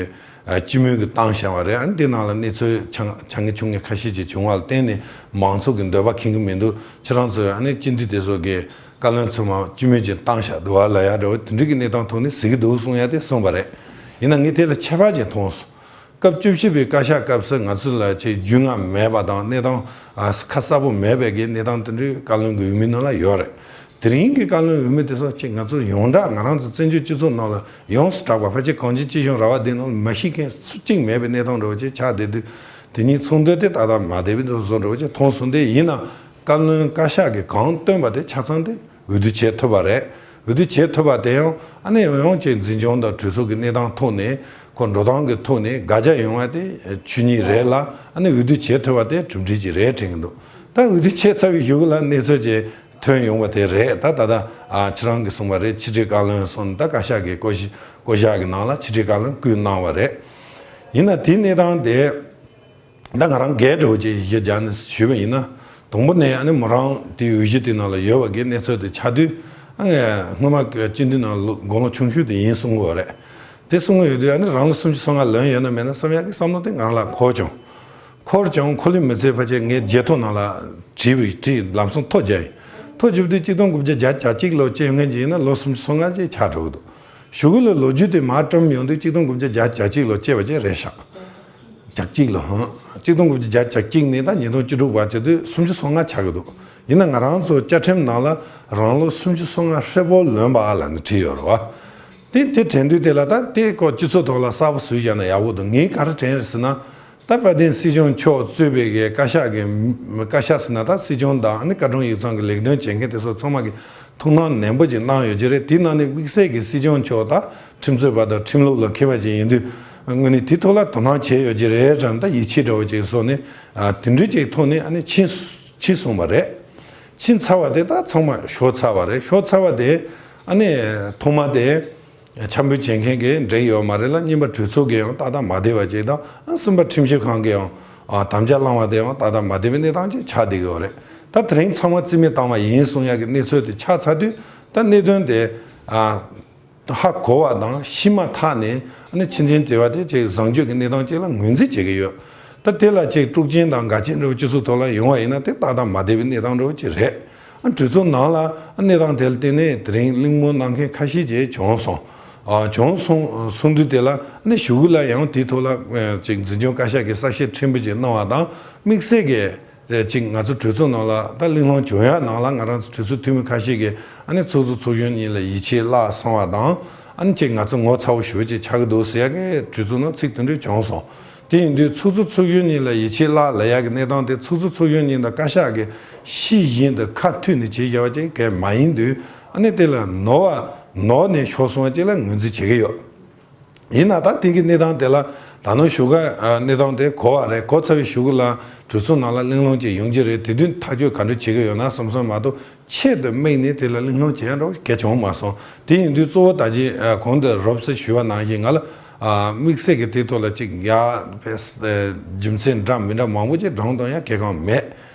ཨ་སྤྱི་མོས་ཀྱིས་བཏང་བཞག་པ་རེད། ཨ་ནི་དེ་ནང་ལ་གནས་ཚུལ་ཆ་ཆ་ངེས་ཆུང་ངེས་ཁ་ཤས་ཅིག་བྱུང་བ་ལ་བརྟེན་ནས་མང་ཚོགས་ཀྱི་འདོད་པ་ཁེངས་ཀྱི་མི་འདུག་ཁྱེད་རང་ཚོས་ཨ་ནི་སྤྱི་འཐུས་དེ་ཚོ་གི་བཀའ་བློན་ཚང་མ་སྤྱི་མོས་ཀྱིས་བཏང་བཞག་འདུག་བ་ལབ་ཡ་འདྲ་བོ་དེ་འདྲ་གི་གནས་སྟངས་ཐོག་ནས་ཟེར་གྱི་འདུག་གསུང་ཡ་དེ་གསུངས་པ་རེད། ཡིན་ན་ངས་དེ་ལ་ཁྱད་པར་ཅིག་མཐོང་སོང་། སྐབས་བཅུ་བཞི་པའི་བཀའ་ཤག་སྐབས་སུ་ང་ཚོ་ལ་ཅིག་རྒྱུས་མངའ་མེད་པ་དང་གནས་སྟངས་ཨ་ཁ་གསལ་པོ་མེད་པའི་གི་གནས་སྟངས་དེ་འདྲའི་བཀའ་བློན་གྱི་འོས་མི་ནང་ལ་ཡོད་རེད། དེ་རིང་གི་བཀའ་བློན་འོས་མི་དེ་ཚོ་ཅིག་ང་ཚོ་ཡོངས་གྲགས་ང་རང་ཚོ་བཙན་བྱོལ་སྤྱི་ཚོགས་ནང་ལ་ཡོངས་སུ་གྲགས་པ་ཕལ་ཆེར་གངས་ཅན་སྐྱིད་གཤོངས་ར་བ་འདི་ནང་ལ་མ་ཤེས་མཁན་སུ་གཅིག་མེད་པའི་གནས་སྟངས་འདྲ་བོ་ཅིག་ཆགས་བསྡད་དུས། དེ་གཉིས་ཚོགས་འདུ་དེ་ཏག་ཏག་མ་བསྡད་པའི་བཟོ་འདྲ་བོ་ཅིག་མཐོང་སོང་། དེ་ཡིན་ན་བཀའ་བློན་བཀའ་ཤག་གིས་གང་བཏོན་པ་དེ་ཆ་ཚང་དེ་འོས་བསྡུ་བྱེད་ཐུབ་པ་རེད། འོས་བསྡུ་བྱེད་ཐུབ་པ་དེ་ཡང་ཨ་ནི་ཡང་ཡང་ཅིག་འཛིན་སྐྱོང་དང་གྲོས་ཚོགས་ཀྱི་གནས་སྟངས་ཐོག་ནས་ཁོ་འགྲོ་སྟངས་ཀྱི་ཐོག་ནས་དགག་བྱ་ཡོང་བ་དེ་ཆོས་ཉིད་རེད་ལ། ཨ་ནི་འོས་བསྡུ་བྱེད་ཐུབ་པ་དེ་གྲུབ་འབྲས་ཅིག་རེད་དྲན་གྱི་འདུག་ད་འོས་བསྡུ་བྱས་ཚར་བའི་གཞུག་ལ་གནས་ཚུལ་ཅིག་ཐོན་ཡོང་བ་དེ་རེད། ད་ད་ལྟ་ཨ་ཁྱེད་རང་གིས་གསུངས་པ་རེད། ཕྱི་དྲིལ་བཀའ་བློན་སོང་ད་བཀའ་ཤག་གི་བསྐོ་བཞག་བསྐོ་བཞག་གི་ནང་ལ་ཕྱི་དྲིལ་བཀའ་བློན་བསྐོས་གནང་བ་རེད། ཡིན་ན་དེའི་གནས་སྟངས་དེ། ད་ང་རང་སྒེར་འདྲ་བོ་ཅིག་གཞི་བཞག་ནས་ཞུས་པ་ཡིན་ན། དང་པོ་ནས་ཨ་ནི་མོ་རང་དེའི་འོས་གཞི་དེ་ནང་ལ་ཡོད་པ་གི་གནས་ཚུལ་དེ་ཆགས་དུས། ཨ་ངས་སྔོན་མ་སྤྱི་འཐུས་ནང་ལོ་དགུང་ལོ་ཆུང་ཤོས་དེ་ཡིན་གསུང་གི་ཡོད་རེད། དེ་གསུང་གི་ཡོད་དུས་ཨ་ནི་རང་ལ་སུམ་ཅུ་སོ་ལྔ་ལོན་ཡོད་ན་མེད་ན་བསམ་ཡག་གི་བསམ་བློ་དེ་ང་རང་ལ་འཁོར་བྱུང་། འཁོར་བྱུང་། འཁོར་ལོས་མི་ཚད་ཕལ་ཆེར་ངས་བརྗེད་ཐོ་ནང་ལ་བྲིས་པའི་བྲིས་ལམ་སང་ཐོ་བརྒྱབ་ཡིན། ཐོ་བརྒྱབ་དུས་གཅིག་སྟོང་དགུ་བརྒྱ་བརྒྱད་ཅུ་གྱ་གཅིག་ལོ་སྐྱེས་ཡོང་མཁན་ཅིག་ཡིན་ན་ལོ་སུམ་ཅུ་སོ་ལྔ་ཅིག་ཆགས་འགྲོ་གི་འདུག་གཞུག་གུ་ལ་ལོ་རྒྱུས་དེ་མར་བཀྲམ་ཡོང་དུས་གཅིག་སྟོང་དགུ་བརྒྱ་བརྒྱད་ཅུ་གྱ་གཅིག་ལོ་སྐྱེས་པ་ཅིག་རེད་ཤག་གྱ་གཅིག་ལོ་ཧང་། གཅིག་སྟོང་དགུ་བརྒྱ་བརྒྱད་ཅུ་གྱ་གཅིག་ནས་ད་ཉིས་སྟོང་བཅུ་དྲུག་བར་བྱེད་དུས་སུམ་ཅུ་སོ་ལྔ་ཆགས་ཀྱི་འདུག་ཡིན་ན་ང་རང་ཚོ་བཅའ་ཁྲིམས་ནང་ལ་རང་ལོ་སུམ་ཅུ་སོ་ལྔ་ཧྲིལ་པོ་ལོན་པ་ལབ་ནས་བྲིས་ཡོད་རེད་བ། དེ་དེ་དྲན་དུས་དེ་ལ་ད་དེ་སྐོར་སྤྱི་ཚོགས་ཐོག་ལ་གསལ་པོ་བཟོས་བཞག་ན་ཡག་པོ་འདུག་ངས་ག་རེ་དྲན་རེད་ཟེར་ན། ད་དཔལ་ལྡན་སྲིད་སྐྱོང་མཆོག་གཙོས་པའི་གི་བཀའ་ཤག་གི་བཀའ་ཤག་ཟེར་ན་ད་སྲིད་སྐྱོང་དང་ཨ་ནི་བཀའ་དྲུང་ཡིག་ཚང་གི་ལས་དོན་བྱེད་མཁན་དེ་ཚོ་ཚང་མ་གི་ཐུགས་སྣང་ནན་པོ་ཅིག་གནང་ཡོད་ཀྱི་རེད། དེའི་ནང་ནས་དམིགས་བསལ་གྱི་སྲིད་སྐྱོང་མཆོག་ད་ཁྲིམས་རྩོད་པ་དང་ཁྲིམས་ལུགས་ལ་མཁས་པ་ཅིག་ཡིན་དུས་དངོས་གནས་དེའི་ཐོག་ལ་དོ་སྣང་བྱས་ཡོད་ཀྱི་རེད་དྲན་ད་ཡིད་ཆེས་འདྲ་བོ་ཅིག་བཟོས་ནས་དེ་འདྲའི་ཅིག་ཐོག་ནས་ཨ་ནི་ཕྱིན་ཕྱིན་སོང་བ་རེད། ཕྱིན་ཚར་བ་དེ་ད་ཚང་མ་ཤོར་ཚར་བ་རེད། ཤོར་ཚར་བ་དེ་ཨ་ནི་ཐོག་མ་དེ། འཆར་འབུལ་བྱེད་མཁན་གྱིས་འགྲིག་ཡོད་མ་རེད་ལ། གཉིས་པ་གྲོས་ཚོགས་ཀྱིས་ཡང་ཏག་ཏག་མ་བསྡད་པ་ཅིག་དང་། ཨ་གསུམ་པ་ཁྲིམས་ཞིབ་ཁང་གིས་ཡང་ཨ་དམ་བཅའ་བླངས་པ་དེ་ཡང་ཏག་ཏག་མ་བསྡད་པའི་གནས་སྟངས་ཅིག་ཆགས་བསྡད་ཀྱི་ཡོད་རེད། ད་དེ་རིང་ཚང་མ་རྩིས་མེད་བཏང་བ་ཡིན་གསུང་ཡག་གི་གནས་ཚུལ་དེ་ཆགས་ཚར་དུས། ད་གནད་དོན་དེ་ཨ་ཧ་གོ་བ་དང་ཤེས་མ་ཐག་ནས་ཨ་ནི་ཕྱི་འཐེན་བྱས་པ་དེ་ཅིག་བཟང་སྤྱོད་ཀྱི་གནས་སྟངས་ཅིག་ལ་ངོས་འཛིན་བྱེད་ཀྱི་ཡོད། ད་དེ་ལ་ཅིག་དཀྲུག་རྐྱེན་དང་འགལ་རྐྱེན་འདྲ་བོ་སྤྱི་ཚོགས་ཐོག་ལ་ཡོང་བ་ཡིན་ན་དེ་ཏག་ཏག་མ་བསྡད་པའི་གནས་སྟངས་འདྲ་བོ་ཅིག་རེད། ཨ་གྲོས་ཚོགས་ནང་ལ་ཨ་གནས་སྟངས་དེ་ལ་བརྟེན་ནས་དེ་རིང་གླེང་མོལ་གནང་མཁན་ཁ་ཤས་ཅིག་བྱུང་སོང་། ཨ་བྱུང་སོང་གསུང་དུས་དེ་ལ་ཨ་ནི་གཞུག་གུ་ལ་ཡང་དེའི་ཐོག་ལ་ཨ་ཅིག་འཛིན་སྐྱོང་བཀའ་ཤག་གིས་གསལ་བཤད་ཕྲན་བུ་ཅིག་གནང་བ་དང་། དམིགས་བསལ་གྱི་ཅིག་ང་ཚོ་གྲོས་ཚོགས་ནང་ལ་ད་གླེང་སློང་བྱུང་ཡག་ནང་ལ་ང་རང་ཚོ་གྲོས་ཚོགས་འཐུས་མི་ཁ་ཤས་ཀྱིས་ཨ་ནི་ཚོགས་གཙོ་ཚོགས་གཞོན་གཉིས་ལ་ཡིད་ཆེས་བརླག་སོང་བ་དང་། ཨ་ནི་ཅིག་ང་ཚོ་ངོ་ཚ་བོ་ཞེ་པོ་ཅིག་ཆགས་ཀྱི་འདུག་ཟེར་ཡག་གི་གྲོས་ཚོགས་ནང་ཚིག་དེ་འདྲ་བྱུང་སོང་། དེ་ཡིན་དུས་ཚོགས་གཙོ་ཚོགས་གཞོན་གཉིས་ལ་ཡིད་ཆེས་བརླག་ལབ་ཡག་གི་གནས་སྟངས་དེ་ཚོགས་གཙོ་ཚོགས་གཞོན་གཉིས་དང་བཀའ་ཤག་གི་ཤེས་བཞིན་དུ་ཁ་མཐུད་ནས་བྱས་བཞག་པ་ཅིག་གང་ཡང་མ་ཡིན་དུས། ཨ་ནི་དེ་ལ་ནོར་བ་ནོར་ནས་ཤོར་སོང་བ་ཅིག་ལ་ངོས་འཛིན་བྱེད་ཀྱི་ཡོད། ཡིན་ན་ད་དེ་གི་གནས་སྟངས་དེ་ལ་ད་ནང་བཞུགས་སྒར་གནས་སྟངས་དེ་གོ་བ་རེད། གོ་ཚར་བའི་གཞུག་གུ་ལ་གྲོས་ཚོགས་ནང་ལ་གླེང་སློང་ཅིག་ཡོང་གི་རེད། དེ་དུས་ཐག་གཅོད་ག་འདྲ་བྱེད་ཀྱི་ཡོད་ན་བསམ་བསམ་མ་གཏོགས་ཆེད་དུ་དམིགས་ནས་དེ་ལ་གླེང་སློང་བྱེད་ཡག་འདྲ་བོ་གང་ཡང་བྱུང་མ་སོང་། དེ་ཡིན་དུས་གཙོ་བོ་ད་ཅི་གོང་དུ་རོབ་ཙམ་ཞུས་པ་ནང་བཞིན་ང་ལ་དམིགས་བསལ་གྱི་དེའི་ཐོག་ལ་ཅིག་ཡག་པའི་རྒྱུ་མཚན་འདྲ་མི་འདྲ་མང་པོ་ཅིག་བགྲང་གཏོང་ཡག་གང་ཡང་མེད།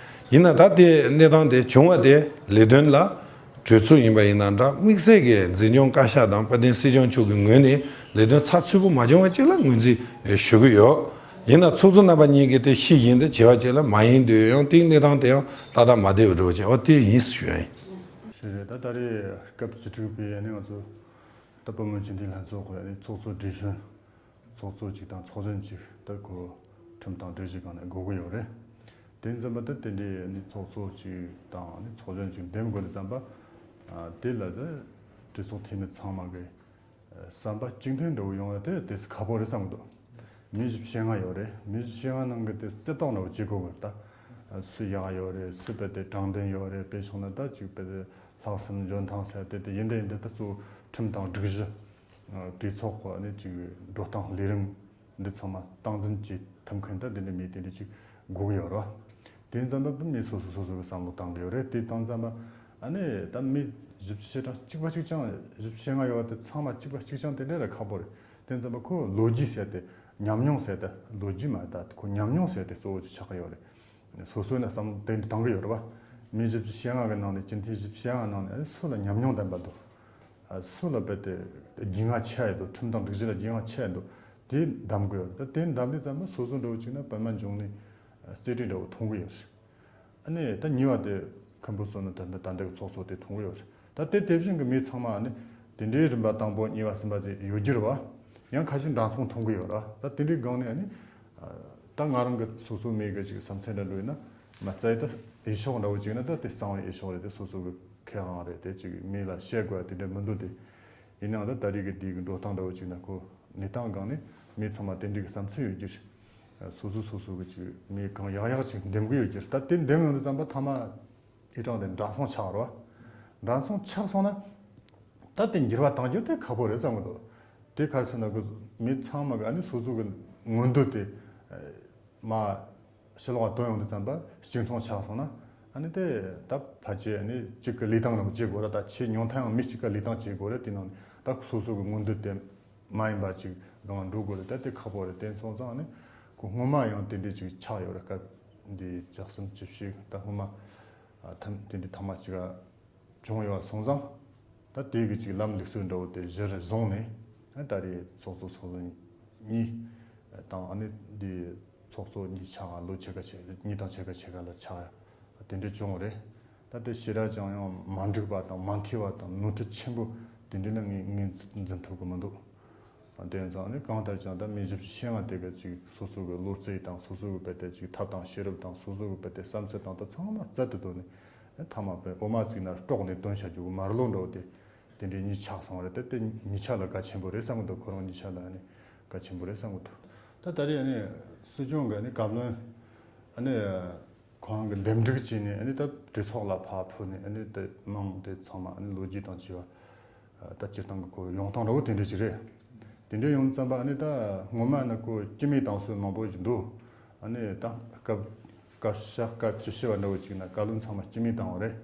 ཡིན་ན་ད་དེ་གནས་སྟངས་དེ་བྱུང་བ་དེ་ལས་དོན་ལ། གྲོས་ཚོགས་ཡིན་པ་ཡིན་ན་འདྲ། དམིགས་བསལ་གྱི་འཛིན་སྐྱོང་བཀའ་ཤག་དང་དཔལ་ལྡན་སྲིད་སྐྱོང་མཆོག་གི་ངོས་ནས་ལས་དོན་ཚགས་ཚུད་པོ་མ་བྱུང་བ་ཅིག་ལ་ངོས་འཛིན་ཞུ་གི་ཡོད། ཡིན་ན་ཚོགས་གཙོ་རྣམ་པ་གཉིས་ཀྱིས་དེ་ཤེས་བཞིན་དུ་བྱས་པ་ཅིག་ལ་མ་ཡིན་དུས་ཡང་དེའི་གནས་སྟངས་དེ་ཡང་ཏག་ཏག་མ་བསྡད་པ་འདྲ་བོ་ཅིག་འོ་དེ་ཡིན་ཞུ་ཡ་ཡིན། ཞེས་རེད། ད་ད་རེས་སྐབས་བཅུ་དྲུག་པའི་ཨ་ནི་ང་ཚོ་ད་བུ་མོ་སྤྱི་འཐུས་ལྷན་ཚོགས་ཀྱི་ཨ་ནི་ཚོགས་གཙོ་གྲོས་གཞོན། ཚོགས་གཙོ་གཅིག་དང་ཚོགས་གཞོན་གཅིག་ད་ཁོ་ཁྲིམས་དང་སྒྲིག་གཞི་སྒང་ནས་དགོས་ཀྱི་ཡོད་རེད། དེ་ཙམ་པ་ད་དེ་འདྲའི་ནི་ཚོགས་གཙོ་གཅིག་དང་ནི་ཚོགས་གཞོན་གཅིག་འདེམས་དགོས་ནི་ཙམ་པ། ཨ་དེ་ལ་ད་གྲོས་ཚོགས་འཐུས་མི་ཚང་མ་གི་ཨ་བསམ་པ་གཅིག་མཐུན་འདྲ་བོ་ཡོང་ཡ་དེ་དེ་ཚོ་ཁག་པོ་རེད་བསམ་གི་འདུག་མི་བཞི་བཅུ་ཞེ་ལྔ་ཡོད་རེད། མི་བཞི་བཅུ་ཞེ་ལྔ་ནང་གི་དེ་རྩེ་ཏོག་འདྲ་བོ་བྱེད་དགོས་གི་རེད་ད། སུ་ཡག་ཡོད་རེད། སུ་དཔེ་དེ་དྲང་བདེན་ཡོད་རེད། དཔེ་བཞག་ན་ད་ཅིག་དཔེ་དེ་ལྷག་བསམ་འཇོན་ཐང་ཟེར་དེ་དེ་ཡིན་དེ་ཡིན་དེ་ད་གཙོ་བོ་ཁྲིམས་དང་སྒྲིག་གཞི། ཨ། གྲོས་ཚོགས་ཀྱི་ཨ་ནི་ཅིག་འགྲོ་སྟངས་ལས་རིམ་འདི་ཚང་མ་སྟངས་འཛིན་བྱེད་ཐུབ་མཁན་ད་དེ་འདྲ་མི་དེ་འདྲ་ཅིག་དགོས་ཀྱི་ཡོད་རེད་བ། དེ་ཙམ་པ་མི་སོ་སོ་སོ་སོ་གི་བསམ་བློ་བཏང་གི་ཡོད་རེད། དེ་བཏང་ཙམ་པ་ཨ་ནི་ད་མི་བཞི་བཅུ་ཞེ་གྲངས་གཅིག་པ་གཅིག་རྐྱང་། བཞི་བཅུ་ཞེ་ལྔ་ཡོད་པ་དེ་ཚང་མ་གཅིག་པ་གཅིག་རྐྱང་དེ་འདྲ་ར་ཁག་པོ་རེད། དེ་ཙམ་པ་ཁོ་ལོ་རྒྱུས་ཟེར་དེ་ཉམས་མྱོང་ཟེར་དེ་ལོ་རྒྱུས་མ་ད་ཁོ་ཉམས་མྱོང་ཟེར་དེ་གཙོ་བོ་ཆགས་ཀྱི་ཡོད་རེད། སོ་སོ་ནས་བསམ་བློ་དེ་འདྲ་བཏང་གི་ཡོད་རེད་བ། མི་བཞི་བཅུ་ཞེ་ལྔ་གི་ནང་ནས་སྤྱི་འཐུས་བཞི་བཅུ་ཞེ་ལྔ་ནང་ནས་ཨ་ནི་སུ་ལ་ཉམས་མྱོང་ལྡན་པ་འདུག་ཨ། སུ་ལ་དཔེ་དེ་རྒྱུས་མངའ་ཆེ་ཡ་འདུག་ཁྲིམས་དང་སྒྲིག་གཞི་ལ་རྒྱུས་མངའ་ཆེ་ཡ་འདུག་དེ་འདེམས་གི་ཡོད་རེད། ད་དེ་འདེམས་དུས་ཙམ་པ་སོ་སོ་འདྲ་བོ་བྱས་ན་པད་མ་འབྱུང་གནས་རྩེ་གྲས་འདྲ་བོ་མཐོང་གི་ཡོད་རེད། ཨ་ནི་ད་གཉིས་པ་དེ་མཁན་པོ་བསོད་ནམས་དོན་ལྡན། ད་འདི་གི་ཚོགས་གཙོ་དེ་མཐོང་གི་ཡོད་རེད། ད་དེ་དེ་བཞིན་གྱི་མི་ཚང་མ་ཨ་ནི་དེ་འདྲའི་རིམ་པ་དང་པོ་གཉིས་པ་གསུམ་པ་དེ་ཡོད་རྒྱུ་རེད་བ། ཡང་ཁ་ཤས་འདྲ་མཚུངས་མཐོང་གི་ཡོད་རེད་བ། ད་དེ་འདྲའི་སྒང་ནས་ཨ་ནི། ད་ང་རང་གི་སོ་སོ་མི་གི་ཅིག་བསམ་ཚུལ་འདྲ་འགྲོ་ཡིན་ན། མ་རྩ་ཡི་ད་འོས་ཤོག་འདྲ་བོ་ཅིག་ན་ད་དེ་གསང་བའི་འོས་ཤོག་རེད། དེ་སོ་སོ་གི་ཁེ་དབང་རེད། དེ་ཅིག་མི་ལ་བཤད་དགོས་དེ་འདྲ་མི་འདུག་དེ་ཡིན་ནའང་ད་ད་རེས་ཀྱི་དེའི་གི་འགྲོ་སྟངས་འདྲ་བོ་ཅིག་ན་ཁོ་གནས་སྟངས་སྒང་ནས་མི་ཚང་མ་དེ་འདྲའི་གི་བསམ་ཚུལ་ཡོད་རྒྱུ་རེད། སོ་སོ་སོ་སོ་གི་ཅིག་མི་གང་ཡག་ཡག་ཅིག་འདེམས་གི་ཡོད་རྒྱུ་རེད། ད་དེ་འདེམས་ཡོང་དུས་ཙམ་པ་ཐ་མ་ཨི་གྲངས་དེ་འདྲ་མཚུངས་ཆགས་རོ། འདྲ་མཚུངས་ཆགས་སོང་ན། ད་དེ་འགྱུར་བ་གཏང་རྒྱུ་དེ་ཁག་པོ་རེད་བསམ་གི་འདུག་དེ་ག་རེ་ཟེར་ན་གི་མི་ཚང་མ་གི་ཨ་ནི་སོ་སོ་གི་མངོན་འདོད་དེ་མ་ཕྱི་ལོགས་ལ་བཏོན་ཡོང་དུས་ཙམ་པ་གཅིག་མཚུངས་ཆགས་སོང་ན། ཨ་ནི་དེ་ད་ཕལ་ཆེར་ཨ་ནི་གཅིག་གི་ལས་སྟངས་རང་བྱེད་དགོས་ར། ད་ཆེས་ཉུང་མཐའ་ཡང་མི་གཅིག་གི་ལས་སྟངས་བྱེད་དགོས་ར། དེ་ནང་ད་སོ་སོ་གི་མངོན་འདོད་དེ་མ་ཡིན་པ་ཅིག་སྒང་འགྲོ་དགོས་ར། ད་དེ་ཁག་པོ་རེད། དེ་སོང་ཙང་ཨ་ནི་ཁོ་སྔོན་མ་ཡང་དེ་འདྲས་ཅིག་ཆགས་ཡོད་ར། སྐབས་འདི་ལྕགས་ཟམ་བཅུ་བཞི་ད་སྔོན་མ་ཐམ་དེ་འདྲས་ཐ་མ་གཅིག་ག་བྱུང་ཡོད་སོང་ཙང་། ད་དེ་གི་ཅིག་ལམ་ལུགས་སྲོལ་འདྲ་བོ་དེ་གཞིར་བཟུང་ནས། ད་རེས་ཚོགས་གཙོ་ཚོགས་གཙོ་གཉིས་དང་ཨ་ནི་འདི་ཚོགས་གཙོ་གཉིས་ཆགས། ལོ་ཕྱེད་ཀ་ཕྱེད་གཉིས་དང་ཕྱེད་ཀ་ཕྱེད་ཀ་ལ་ཆགས་དེ་འདྲ་བྱུང་བ་རེད། ད་དེ་ཞེ་དྲག་ཅང་ཡང་མ་འགྲིག་པ་དང་མ་མཐུན་པ་དང་ནོར་འཁྲུལ་ཆེན་པོ་དེ་འདྲ་ལ་ངས་ངོས་འཛིན་ཐུབ་གི་མི་འདུག་དེ་ཙང་ནི་གང་ལྟར་ཀྱང་ད་མི་བཞི་བཅུ་ཞེ་ལྔ་དེ་ག་ཅིག་སོ་སོ་གི་བློ་རྩེ་དང་སོ་སོ་གི་དཔེ་དེ་ཅིག་ཐབས་དང་ཤེས་རབ་དང་སོ་སོ་གི་དཔེ་དེ་བསམ་ཚུལ་དང་ད་ཚང་མ་རྩལ་དུ་བཏོན་ནས་ཐ་མ་དཔེ་འོ་མ་བརྩིགས་ན་སྲོག་ནས་བཏོན་བྱ་རྒྱུ་གི་མར་ལོ་འདྲ་བོ་དེ་དེ་འདྲའི་གཉིས་ཆགས་སོང་བ་རེད། དེ་དེ་གཉིས་ཆ་ལ་གལ་ཆེན་པོ་རེད་བསམ་གི་འདུག་ཁོ་རང་གཉིས་ཆ་ལ་ཨ་ནི་གལ་ཆེན་པོ་རེད་བསམ་གི་འདུག་ད་ད་རེས་ཨ་ནི་སྲིད་སྐྱོང་གི་ཨ་ནི་བཀའ་བློན་ཨ་ནི། ཁོ་རང་གི་འདེམས་སྒྲུག་བྱས་ནས་ཨ་ནི་ད་གྲོས་ཚོགས་ལ་ཕར་ཕུལ་ནས་ཨ་ནི་ད་དམངས་དེ་ཚང་མ་ཨ་ནི་ལོ་རྒྱུས་དང་བཅས་པ་ད་སྤྱིར་བཏང་གི་ཁོ་ཡོང་སྟངས་འདྲ་བོ་དེ་འདྲ་ཞིག་རེད། དེ་འདྲ་ཡོང་ཙམ་པ་ཨ་ནི་ད་སྔོན་མ་ནི་ཁོ་སྤྱི་མོས་བཏང་སྲོལ་མང་པོ་ཞིག་འདུག་ཨ་ནི་ད་སྐབས་སྐབས་ཤ་སྐབས་བཅུ་བཞི་པ་འདྲ་བོ་ཅིག་ན་བཀའ་བློན་ཚང་མ་སྤྱི་མོས་བཏང་བ་རེད།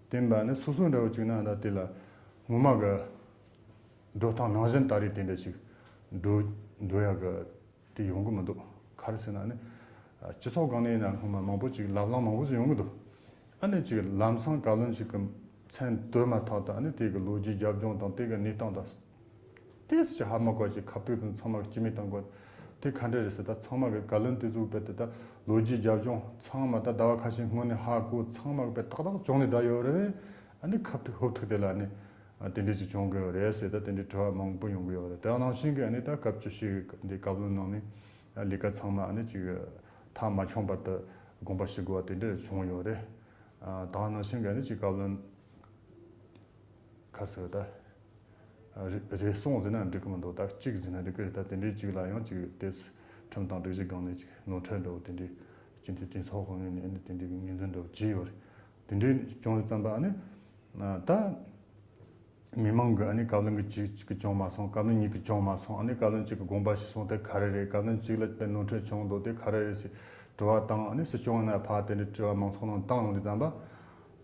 དེ་ཡིན་པ་ཨ་ནི་སོ་སོ་འདྲ་བོ་ཅིག་ན་ད་དེ་ལ་སྔོན་མ་གི་འགྲོ་སྟངས་ནང་བཞིན་ད་རེས་དེ་འདྲ་ཞིག་འགྲོ་འགྲོ་ཡག་གི་དེ་ཡོང་གི་མི་འདུག་ག་རེ་ཟེར་ན་ནི། སྤྱི་ཚོགས་སྒང་ནས་ཡིན་ན་སྔོན་མ་མང་པོ་ཅིག་ལབ་གླེང་མང་པོ་ཞིག་ཡོང་གི་འདུག་ཨ་ནི་ཅིག་ལམ་སང་བཀའ་བློན་ཅིག་གི་མཚན་བཏོན་མ་ཐག་ཏུ་ཨ་ནི་དེ་གི་ལོ་རྒྱུས་རྒྱབ་ལྗོངས་དང་དེ་གི་གནས་སྟངས་དང་། ཏོག་ཙམ་ཧ་མ་གོ་ཅིག་ཁ་ཐུག་དང་ཚང་མ་སྤྱི་མོས་བཏང་དགོས། དེ་ག་འདྲ་རེད་ཟེར། ད་ཚང་མ་གི་བཀའ་བློན་དེ་ཚོ་དཔེ་དེ་ད་ལོ་རྒྱུས་རྒྱབ་ལྗོངས་ཚང་མ་ད་ཟླ་བ་ཁ་ཤས་སྔོན་ནས་ཧ་གོ། ཚང་མ་གི་དཔེ་ཏག་ཏག་བྱུང་ནས་བསྡད་ཡོད་རེད། ཨ་ནི་ཁ་ཐུག་ཧོབ་ཐུག་དེ་ལ་ཨ་ནི། ཨ། དེ་འདྲ་ཞིག་བྱུང་གི་ཡོད་རེད་ཟེར། ད་དེ་འདྲའི་དྲི་བ་མང་པོ་ཡོང་གི་ཡོད་རེད། དེ་ནང་བཞིན་གྱི་ཨ་ནི་ད་སྐབས་བཅུ་བཞི་འདི་བཀའ་བློན་གནང་ནས་ལས་ཀ་ཚང་མ་ཨ་ནི་ཅིག་མཐའ་མ་འཁྱོངས་བར་དུ་དགོངས་པ་ཞུ་དགོས་པ་དེ་འདྲ་བྱུང་ཡོད་རེད། ཨ། དེ་ནང་བཞིན་གྱི་ཨ་ནི་ཅིག་བཀའ་བློན་ག་རེ་ཟེར། ད་རེ་རེ་ཟུང་ཟེར་ན་འགྲིག་གི་མི་འདུག་ད་གཅིག་ཟེར་ན་འགྲིག་གི་རེད། ད་དེ་འདྲའི་ཅིག་ལ་ཡང་ཅིག་དེ་ཁྲིམས་དང་སྒྲིག་གཞི་སྒང་ནས་ཅིག་ནོར་འཁྲུལ་འདྲ་བོ་དེ་འདྲའི་སྤྱི་འཐུས་གྲོས་ཚོགས་ཁང་ནས་ཨ་ནི་དེ་འདྲའི་ངོས་འཛིན་འདྲ་བོ་བྱས་ཡོད་རེད། དེ་འདྲའི་བྱུང་དུས་ཙམ་པ་ཨ་ནི། ད། མི་མང་གི་ཨ་ནི་བཀའ་བློན་གྱི་གཅིག་གཅིག་གི་བྱུང་མ་སོང་། བཀའ་བློན་གཉིས་ཀྱི་བྱུང་མ་སོང་། ཨ་ནི་བཀའ་བློན་གཅིག་གི་དགོངས་པ་ཞིག་སོང་། དེ་ག་རེ་རེད། བཀའ་བློན་གཅིག་ལ་དཔེ་ནོར་འཁྲུལ་བྱུང་འདུག་དེ་ག་རེ་རེད་ཟེར་དྲི་བ་བཏང་། ཨ་ནི་སྲིད་སྐྱོང་ནས་ཕར་དེ་འདྲའི་དྲི་བ་མང་ཚོགས་ནང་བཏང་ཡོང་དུས་ཙམ་པ།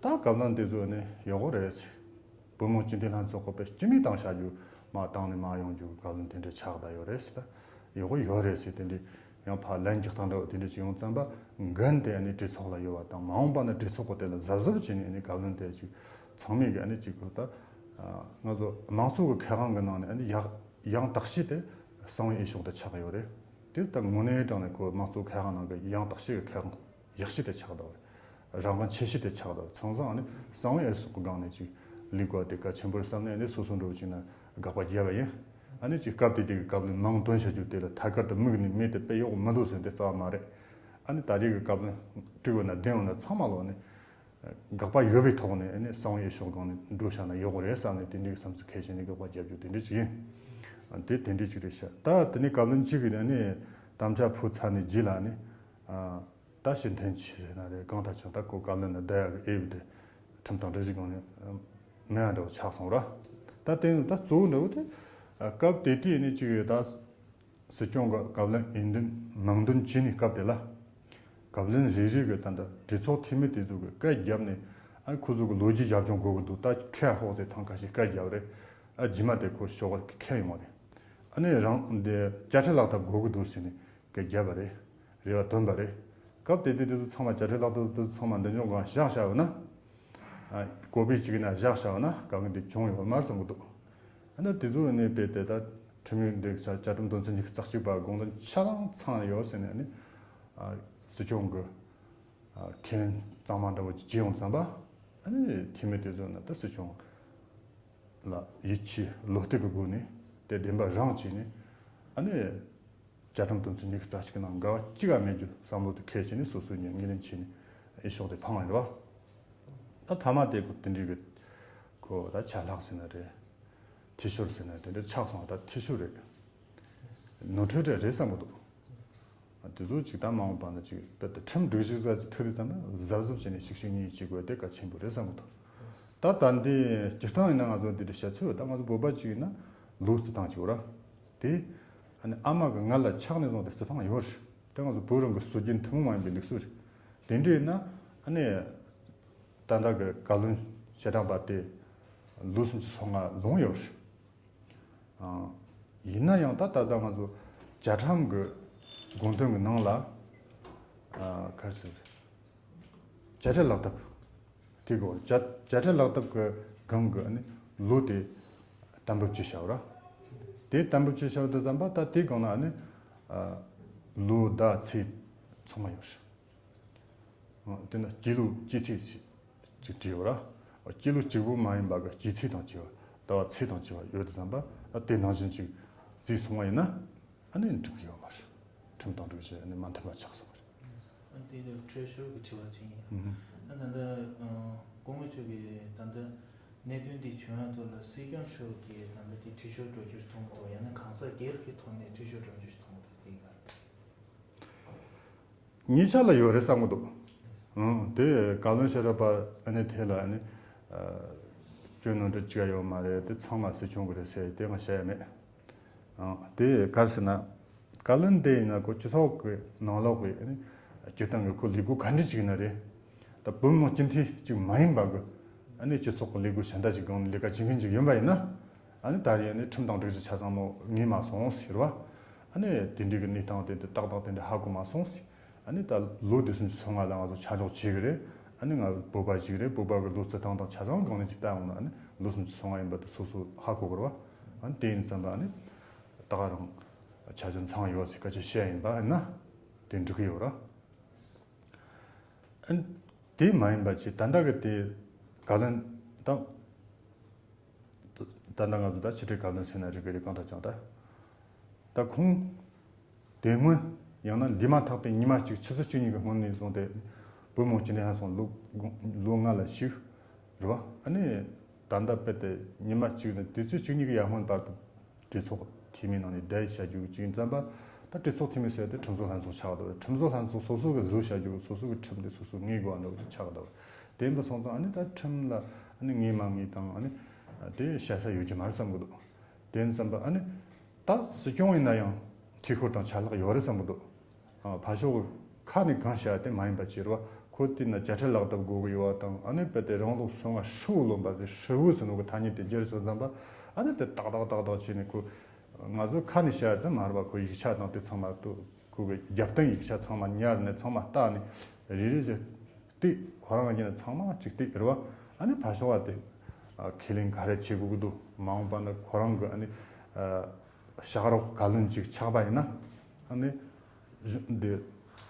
ད་བཀའ་བློན་དེ་ཚོ་ཨ་ནི་ཡག་པོ་རེད་ཟེར། བུ་མོ་སྤྱི་འཐུས་ལྷན་ཚོགས་ཀྱི་དཔེ་སྤྱི་མོས་བཏང་བཞག་རྒྱུ་མར་བཏང་ནས་མར་ཡོང་རྒྱུ་བཀའ་བློན་དེ་འདྲ་ཆགས་བསྡད་ཡོད་རེད་ཟེར། ད་ཡག་པོ་ཡོད་རེད་ཟེར། དེ་འདྲའི། ཡང་ཕར་ལན་རྒྱག་སྟངས་འདྲ་བོ་དེ་འདྲ་ཞིག་ཡོང་ཙམ་པ་འགན་དེ་ཨ་ནི་གྲོས་ཚོགས་ལ་ཡོད་པ་དང་། མ་འོངས་པ་ན་གྲོས་ཚོགས་ཀྱི་དེ་ལ་གཟབ་གཟབ་བྱས་ནས་ཨ་ནི་བཀའ་བློན་དེ་ཅིག་ཚང་མས་ཀྱི་ཨ་ནི་ཅིག་གོ། ད་ང་ཚོ་དམངས་གཙོ་གི་ཁེ་དབང་གི་ནང་ནས་ཨ་ནི་ཡག་ཡང་དག་ཤོས་དེ་གསང་བའི་འོས་ཤོག་དེ་ཆགས་ཡོད་རེད། དེ་ད་དངོས་གནས་དྲང་ནས་ཁོ་དམངས་གཙོ་ཁེ་དབང་ནང་གི་ཡང་དག་ཤོས་ཀྱི་ཁེ་དབང་ཡག་ཤོས་དེ་ཆགས་འདུག་རང་དབང་ཆེ་ཤོས་དེ་ཆགས་འདུག་ཚང་ཚང་ཨ་ནི་གསང་བའི་འོས་ཤོག་གི་སྒང་ནས་ཅིག་ལས་དགོས་དེ་གལ་ཆེན་པོ་རེད་བསམ་ནས་ཨ་ནི་སོ་སོ་འགྲོ་བྱས་ན། དགག་པ་བརྒྱབ་པ་ཡིན། ཨ་ནི་ཅིག་སྐབས་དེ་དུས་ཀྱི་བཀའ་བློན་མིང་བཏོན་བྱ་རྒྱུ་དེ་ལ་ཐད་ཀར་དུ་དམིགས་ནས་མི་དེ་དཔེ་ཡག་པོ་མི་འདུག་ཟེར་འདི་རྩ་བ་མ་རེད། ཨ་ནི་ད་རེས་ཀྱི་བཀའ་བློན་དཀྲུགས་ཡོད་ན་བདེན་ཡོད་ན་ཚང་མ་ལོག་ནས་དགག་པ་ཡོད་པའི་ཐོག་ནས་ཨ་ནི་གསང་བའི་འོས་ཤོག་སྒང་ནས་འགྲོ་བྱ་ན་ཡག་པོ་རེད་བསམ་ནས་དེ་འདྲའི་བསམ་ཚུལ་འཁྱེར་བྱས་ནས་དགག་པ་བརྒྱབ་རྒྱུ་དེ་འདྲ་ཅིག་ཡིན། དེ་དེ་འདྲའི་ཅིག་རེད་ཤག་ད་དེ་ནས་བཀའ་བློན་གཅིག་གིས་ནི་དམ་བཅའ་ཕུལ་ཚར་ནས་རྗེས་ལ་ནི། ད་ཕྱིར་འཐེན་བྱས་ཟེར་ན་རེད། གང་ལྟར་ཀྱང་ད་ཁོ་བཀའ་བློན་ལ་བསྡད་ཡག་གི་ཨེ་ཡོད་དེ། ཁྲིམས་དང་སྒྲིག་གཞི་སྒང་ནས་མེད་པ་འདྲ་བོ་ཆགས་སོང་ར། ད་དེ་ནི་ད་གཙོ་བོ་འདྲ་བོ་དེ། སྐབས་དེ་དུས་ནི་ཅིག་ཡོད་ད། སྲིད་སྐྱོང་གི་བཀའ་བློན་འོས་འདེམས་མིང་འདོན་བྱས་ནས་སྐབས་དེ་ལ། བཀའ་བློན་རེ་རེ་གི་ད་ལྟ་གྲོས་ཚོགས་འཐུས་མི་དེ་ཚོ་གི་སྐད་བརྒྱབ་ནས། ཨ་ཁོ་ཚོ་གི་ལོ་རྒྱུས་རྒྱབ་ལྗོངས་དགོས་ཀྱི་འདུག་ད་ཁ་ཤོག་ཟེར་ཐང་ཁ་ཤས་སྐད་བརྒྱབ་རེད། ཨ་རྗེས་མ་དེ་ཁོ་ཤོག་ག་ཁ་ཡོང་བ་རེད། ཨ་ནི་རང་འདི་དཔྱ་ཁྲལ་ལག་བསྟར་དགོས་ཀྱི་འདུག་ཟེར་ནས་སྐད་བརྒྱབ་པ་རེད། རེ་བ་བཏོན་པ་རེད། སྐབས་དེ་དུས་དེ་ཚོ་ཚང་མ་དཔྱ་ཁྲལ་ལག་བསྟར་དེ་ཚོ་ཚང་མ་འདི་འཇོག་སྒང་བཞག་བཞག་ཡོད་ན། ཨ་བཀོད་པའི་གཅིག་ན་བཞག་བཞག་ཡོད་ན་དཀའ་ངལ་འདི་བྱུང་ཡོད་མ་རེད་བསམ་གྱི་འདུག་ཨ་ནི་དེ་ཚོ་ནས་དཔེ་དེ་ད་ཁྲིམས་ཡིག་འདི་བཅའ་ཁྲིམས་དོན་ཚན་ཉི་ཤུ་རྩ་གཅིག་པ་དགོངས་དོན་ཆ་ཚང་ཚང་ཡོད་ཟེར་ནས་ནི། ཨ་སྲིད་སྐྱོང་གི་ཨ་ཁས་ལེན་གཙང་མ་འདྲ་བོ་ཅིག་བྱས་ཡོང་ཙམ་པ། ཨ་ནི་འཐུས་མི་དེ་ཚོ་ནི་ད་སྲིད་སྐྱོང་ལ་ཡིད་ཆེས་བློ་གཏད་ཀྱི་སྒོ་ནས་དེ་བདེན་པ་རང་བྱས་ནས། ཨ་ནི་བཅའ་ཁྲིམས་དོན་ཚན་ཉི་ཤུ་རྩ་གཅིག་གི་ནང་འགལ་བ་གཅིག་ཀ་མེད་རྒྱུ་བསམ་བློ་དེ་འཁྱེར་བྱས་ནས་སོ་སོའི་ངོས་ངོས་ལེན་བྱས་ནས་ཨེ་ཤོག་དེ་འཕངས་ཡོད་པ། ད་མཐའ་མ་དེ་ཁོ་དེ་འདྲའི་གི་ཁོ་ད་ཆད་ལྷག་ཟེར་ན་རེད། འཐུས་ཤོར་ཟེར་ན་དེ་འདྲ་ཆགས་སོང་བ། ད་འཐུས་ཤོར་རེད། ནོར་འཁྲུལ་རེད་རེད་བསམ་གི་འདུག་དེ་ཚོ་ཅིག་ད་མ་འོངས་པ་ན་ཅིག་དཔེ་དེ་ཁྲིམས་སྒྲིག་གཞི་ཟེར་ཅིག་ཐུག་དུས་ཙམ་པ་གཟབ་གཟབ་བྱས་ནས་ཤིག་ཤིག་གཉིས་བྱེད་དགོས་དེ་གལ་ཆེན་པོ་རེད་བསམ་གི་འདུག་ད་ད་འདི་སྤྱིར་བཏང་ཡིན་ན་ང་ཚོ་འདི་འདྲ་བཤད་ཚོད་ད་ང་ཚོ་བོད་པ་ཅིག་ཡིན་ན་ལུགས་སྲོལ་དང་གཅིག་ར། དེ་ཨ་ནི་ཨ་མ་གི་མངལ་ལ་ཆགས་ནས་བཟུང་སྟེ་སྲིད་ཐང་ཡོད་རེད། དེ་ང་ཚོ་བོད་རང་གི་སྲོལ་རྒྱུན་ཐུན་མོང་མ་ཡིན་པའི་ལུགས་སྲོལ་རེད། དེ་འདྲ་ཡིན་ན་ཨ་ནི་ད་ལྟ་གི་བཀའ་བློན་ཞལ་གྲངས་པ་དེ་ལོ་སུམ་ཅུ་སོ་ལྔ་ལོངས་ཡོད་རེད། ཨ། ཡིན་ན་ཡང་ད་ད་ལྟ་ང་ཚོ་བཅའ་ཁྲིམས་ཀྱི་དགོངས་དོན་གྱི་ནང་ལ། ཨ། ག་རེ་ཟེར། དཔྱ་ཁྲལ་ལག་བསྟར་དེ་གོ་བཅའ་དཔྱ་ཁྲལ་ལག་བསྟར་གྱི་སྒང་གི་ཨ་ནི་ལོ་དེ་གཏན་འབེབས་བྱས་བཞག་ར། དེ་གཏན་འབེབས་བྱས་བཞག་དུས་ཙམ་པ་ད་དེ་སྒང་ན་ཨ་ནི། ཨ། ལོ་ཟླ་ཚེས་ཚང་མ་ཡོད་རེད། དེ་ན་སྤྱི་ལོ་སྤྱི་ཚེས་ཅིག་བྲིས་ཡོད་ར། སྤྱི་ལོ་གཅིག་པོ་མ་ཡིན་པ་གི་སྤྱི་ཚེས་དང་བཅས་པ་ཟླ་བ་ཚེས་དང་བཅས་པ་ཡོད་དུས་ཙམ་པ་ཨ་དེ་ནང་བཞིན་ཅིག་བརྩིས་སོང་བ་ཡིན་ན་ཨ་ནི་འགྲིག་གི་ཡོད་མ་རེད། ཁྲིམས་དང་སྒྲིག་གཞི་ཨ་ནི་མ་མཐུན་པ་ཆགས་སོང་བ་རེད། ཨ་དེ་ལ་འཕྲོས་ཞོར་གྱི་དྲི་བ་ཅིག་ཡིན། ཨ་ད་ལྟ་སྐུ་ངོ་མཆོག་གིས་ད་ལྟ་གནད་དོན་འདི་བྱུང་ཡ་ཐོག་ལ་སྲིད་སྐྱོང་མཆོག་གིས་ད་ལྟ་དེ་འཐུས་ཤོར་འགྲོ་རྒྱུར་མཐོང་གི་འདུག་ཡང་ན་གང་ཟག་སྒེར་གྱི་ཐོག་ནས་འཐུས་ཤོར་འགྲོ་རྒྱུར་མཐོང་གི་འདུག་དེའི་སྐོར། གཉིས་ཆ་ལ་ཡོད་རེད་བསམ་གི་འདུག་ཨང་། དེ་བཀའ་བློན་ཤེས་རབ་པ་ཨ་ནི་དེ་ལ་ཨ་ནི་སྐྱོན་ནོར་འདྲ་ཅི་ཡང་ཡོད་མ་རེད། དེ་ཚང་མ་སྲིད་སྐྱོང་གི་རེད་ཟེར་དེ་ང་བཤད་ཡ་མེད། ཨང་། དེ་ག་རེ་ཟེར་ན། བཀའ་བློན་དེ་ཡིན་ན་ཁོ་སྤྱི་ཚོགས་ཀྱི་ནང་ལོགས་ཀྱི་ཨ་ནི་སྤྱིར་བཏང་གི་ཁོ་ལས་ཁུངས་ག་འདྲ་ཅིག་ཡིན་ན་རེད། ད་བོད་མི་སྤྱི་འཐུས་ཅིག་མ་ཡིན་པ་གི་ཨ་ནི་སྤྱི་ཚོགས་ཀྱི་ལས་ཁུངས་གཞན་དག་ཅིག་སྒང་ནས་ལས་ཀ་བྱེད་མཁན་ཅིག་ཡིན་པ་ཡིན་ན། ཨ་ནི་ད་རེས་ཨ་ནི་ཁྲིམས་དང་སྒྲིག་གཞི་ཆ་ཚང་མོ་ངེས་མ་སོང་ཟེར་བ། ཨ་ནི་དེ་འདྲའི་གི་གནས་སྟངས་དེ་འདི་ཏག་ཏག་དེ་འདྲ་ཧ་གོ་མ་སོང་ཟེར། ཨ་ནི་ད་ལོ་དེ་སུམ་ཅུ་སོ་ལྔ་ལ་ང་ཚོ་ཆ་འཇོག་བྱེད་གི་རེད། ཨ་ནི་ང་བོད་པ་ཅིག་རེད། བོད་པ་གི་ལོ་རྩིས་སྟངས་དང་ཆ་ཚང་སྒང་ནས་ཅིག་བལྟ་འོང་ན་ཨ་ནི་ལོ་སུམ་ཅུ་སོ་ལྔ་ཡིན་པ་དེ་སོ་སོ་ཧ་གོ་གི་རེད་བ། ཨ་ནི་དེ་ཡིན་ཙམ་པ་ཨ་ནི་ད་ག་རང་ཆ་རྐྱེན་ཚང་ཡོད་ཟེར་སྐད་ཆ་བཤད་ཡིན་པ་ཡིན་ན་དེ་འགྲིག་གི་ཡོད་རེད། ཨ་ནི་དེ་མ་ཡིན་པ་ཅིག་ད་ལྟ་གི་དེ་བཀའ་བློན་དང་། ད་ལྟ་ང་ཚོ་ད་ཕྱི་དྲིལ་བཀའ་བློན་ཟེར་ན་རིགས་གི་རེད། གང་ལྟར་ཀྱང་ད་ད་ཁོང་དེ་སྔོན་ཡང་ན་འདས་མ་ཐག་པའི་ཉི་མ་གཅིག་ཆུ་ཚོད་བཅུ་གཉིས་ཀྱི་སྔོན་ནས་བཟུང་སྟེ་བོད་མི་སྤྱི་འཐུས་ལྷན་ཚོགས་ལོ་ལོ་ལྔ་ལ་ཞུགས་རེད་བ། ཨ་ནི་ད་ལྟ་དཔེ་དེ་ཉི་མ་གཅིག་ནས་དུས་ཚོད་བཅུ་གཉིས་ཀྱི་ཡར་སྔོན་བར་དུ་གྲོས་ཚོགས་འཐུས་མིའི་ནང་ནས་བསྡད་བྱ་རྒྱུ་གཅིག་ཡིན་ཙམ་པ། ད་གྲོས་ཚོགས་འཐུས་མི་ཟེར་དེ་ཁྲིམས་བཟོ་ལྷན་ཚོགས་ཆགས་འདུག་ཁྲིམས་བཟོ་ལྷན་ཚོགས་སོ་སོ་གི་བཟོ་བྱ་རྒྱུ་སོ་སོ་གི་ཁྲིམས་དེ་སོ་སོ་ངེས་དགོས་པ་འདྲ་བོ་ཅིག་ཆགས་འདུག་དེ་ཡིན་པ་སོང་ཙང་ཨ་ནི་ད་ཁྲིམས་ལ་ཨ་ནི་ངེས་མ་ངེས་དང་ཨ་ནི་དེ་བཤད་ས་ཡོད་ཀྱི་མ་རེད་བསམ་གི་འདུག་དེ་ཡིན་ཙམ་པ་ཨ་ནི་ད་སྲིད་སྐྱོང་ཡིན་ན་ཡང་འཐུས་ཤོར་དང་ཆད་ལྷག་ཡོད་རེད་བསམ་གི་འདུག་ཨ་ཕར་ཕྱོགས་ཀྱི་ཁ་ནས་གང་བཤད་དེ་མ་ཡིན་པ་བྱས་རེད་བ། ཁོ་དེ་ན་དཔྱ་ཁྲལ་ལག་བསྟར་དགོས་ཀྱི་ཡོད་པ་དང་ཨ་ནི་དཔེ་དེ་རང་ལོ་སོ་ལྔ་ཧྲིལ་བོ་ལོན་པ་ཟེར་ཧྲིལ་བོ་ཟེར་ནོ་གི་ཐ་སྙད་དེ་སྦྱར་སོང་ཙམ་པ་ཨ་ནི་དེ་ཏག་ཏག་ཏག་ཏག་བྱས་ནས་ཁོ་ང་ཚོ་ཁ་ནས་བཤད་ཙམ་མ་རེད་བ། ཁོ་ཡིག་ཆ་དང་དེ་ཚང་མ་ཏུ་ཁོ་གི་རྒྱབ་རྟེན་ཡིག་ཆ་ཚང་མ་ཉར་ནས་ཚང་མ་བལྟས་ནས་རེ་རེ་བཞིན་བལྟས། ཁོ་རང་གིས་ཚང་མ་གཅིག་བལྟས་རེད་བ། ཨ་ནི་ཕར་ཕྱོགས་བ་དེ་ཁས་ལེན་ག་རེ་བྱེད་དགོས་ཀྱི་འདུག་མ་འོངས་པ་ན་ཁོ་རང་གི་ཨ་ནི་ཨ་ཕྱག་རོགས་བཀའ་བློན་ཅིག་ཆགས་པ་ཡིན་ན་ཨ་ནི་འདི་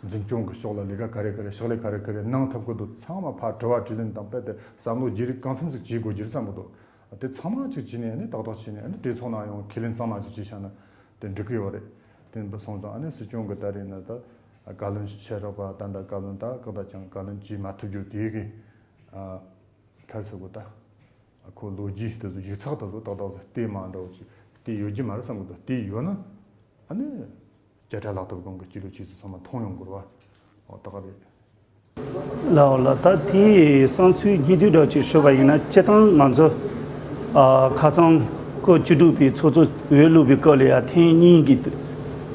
འཛིན་སྐྱོང་གི་ཕྱོགས་ལ་ལས་ཀ་ག་རེ་ག་རེ་ཕྱག་ལས་ག་རེ་ག་རེ་གནང་ཐུབ་ཀྱི་འདུག་ཚང་མ་ཕར་དྲི་བ་དྲིས་ལན་དང་རྦད་དེ་བསམ་བློ་བརྗེ་རེས་གང་འཚམ་ཞིག་བྱེད་དགོས་ཀྱི་རེད་བསམ་གྱི་འདུག་དེ་ཚང་མ་གཅིག་བྱས་ནས་ཨ་ནི་ཏག་ཏག་བྱས་ནས་ཨ་ནི་གྲོས་ཚོགས་ནང་ཡང་ཁས་ལེན་གཙང་མ་ཅིག་བྱས་བཞག་ན་དེ་འགྲིག་གི་ཡོད་རེད། དེ་འདྲ་སོང་ཙང་ཨ་ནི་སྲིད་སྐྱོང་གི་ད་རེས་ན་ད་བཀའ་བློན་ཤེས་རབ་པ་ད་ལྟ་བཀའ་བློན་ད་གང་ལྟར་ཀྱང་བཀའ་བློན་བྱེད་མ་ཐུབ་རྒྱུ་དེ་གི་ཨ་ག་རེ་ཟེར་དགོས་ད། ཁོ་ལོ་རྒྱུས་དེ་ཚོ་ཡིག་ཚགས་དེ་ཚོ་ཏག་ཏག་ཟེར་བལྟས་མ་འདྲ་བོ་ཅིག་ དེ་ཡོད་རྒྱུ་མ་རེད་བསམ་གི་འདུག་དེ་ཡོད་ན་ཨ་ནི་བཅད་ཁྲ་ལག་ཐོབ་གང་གི་སྤྱི་ལོ་ཆུ་ཚོད་ཚང་མ་མཐོང་ཡོང་དགོས་ར་བ། འོ་ད་ག་རེད། ལའོ་ལ་ད་དེའི་བསམ་ཚུལ་སྙིང་བསྡུས་འདྲ་ཅིག་ཞུས་པ་ཡིན་ན། སྤྱིར་བཏང་ང་ཚོ་ཨ་ཁ་སང་སྐབས་བཅུ་དྲུག་པའི་ཚོགས་གཙོ་འོས་བླུགས་པའི་སྐབས་ལ་ཡ་ཐེངས་གཉིས་ཀྱི་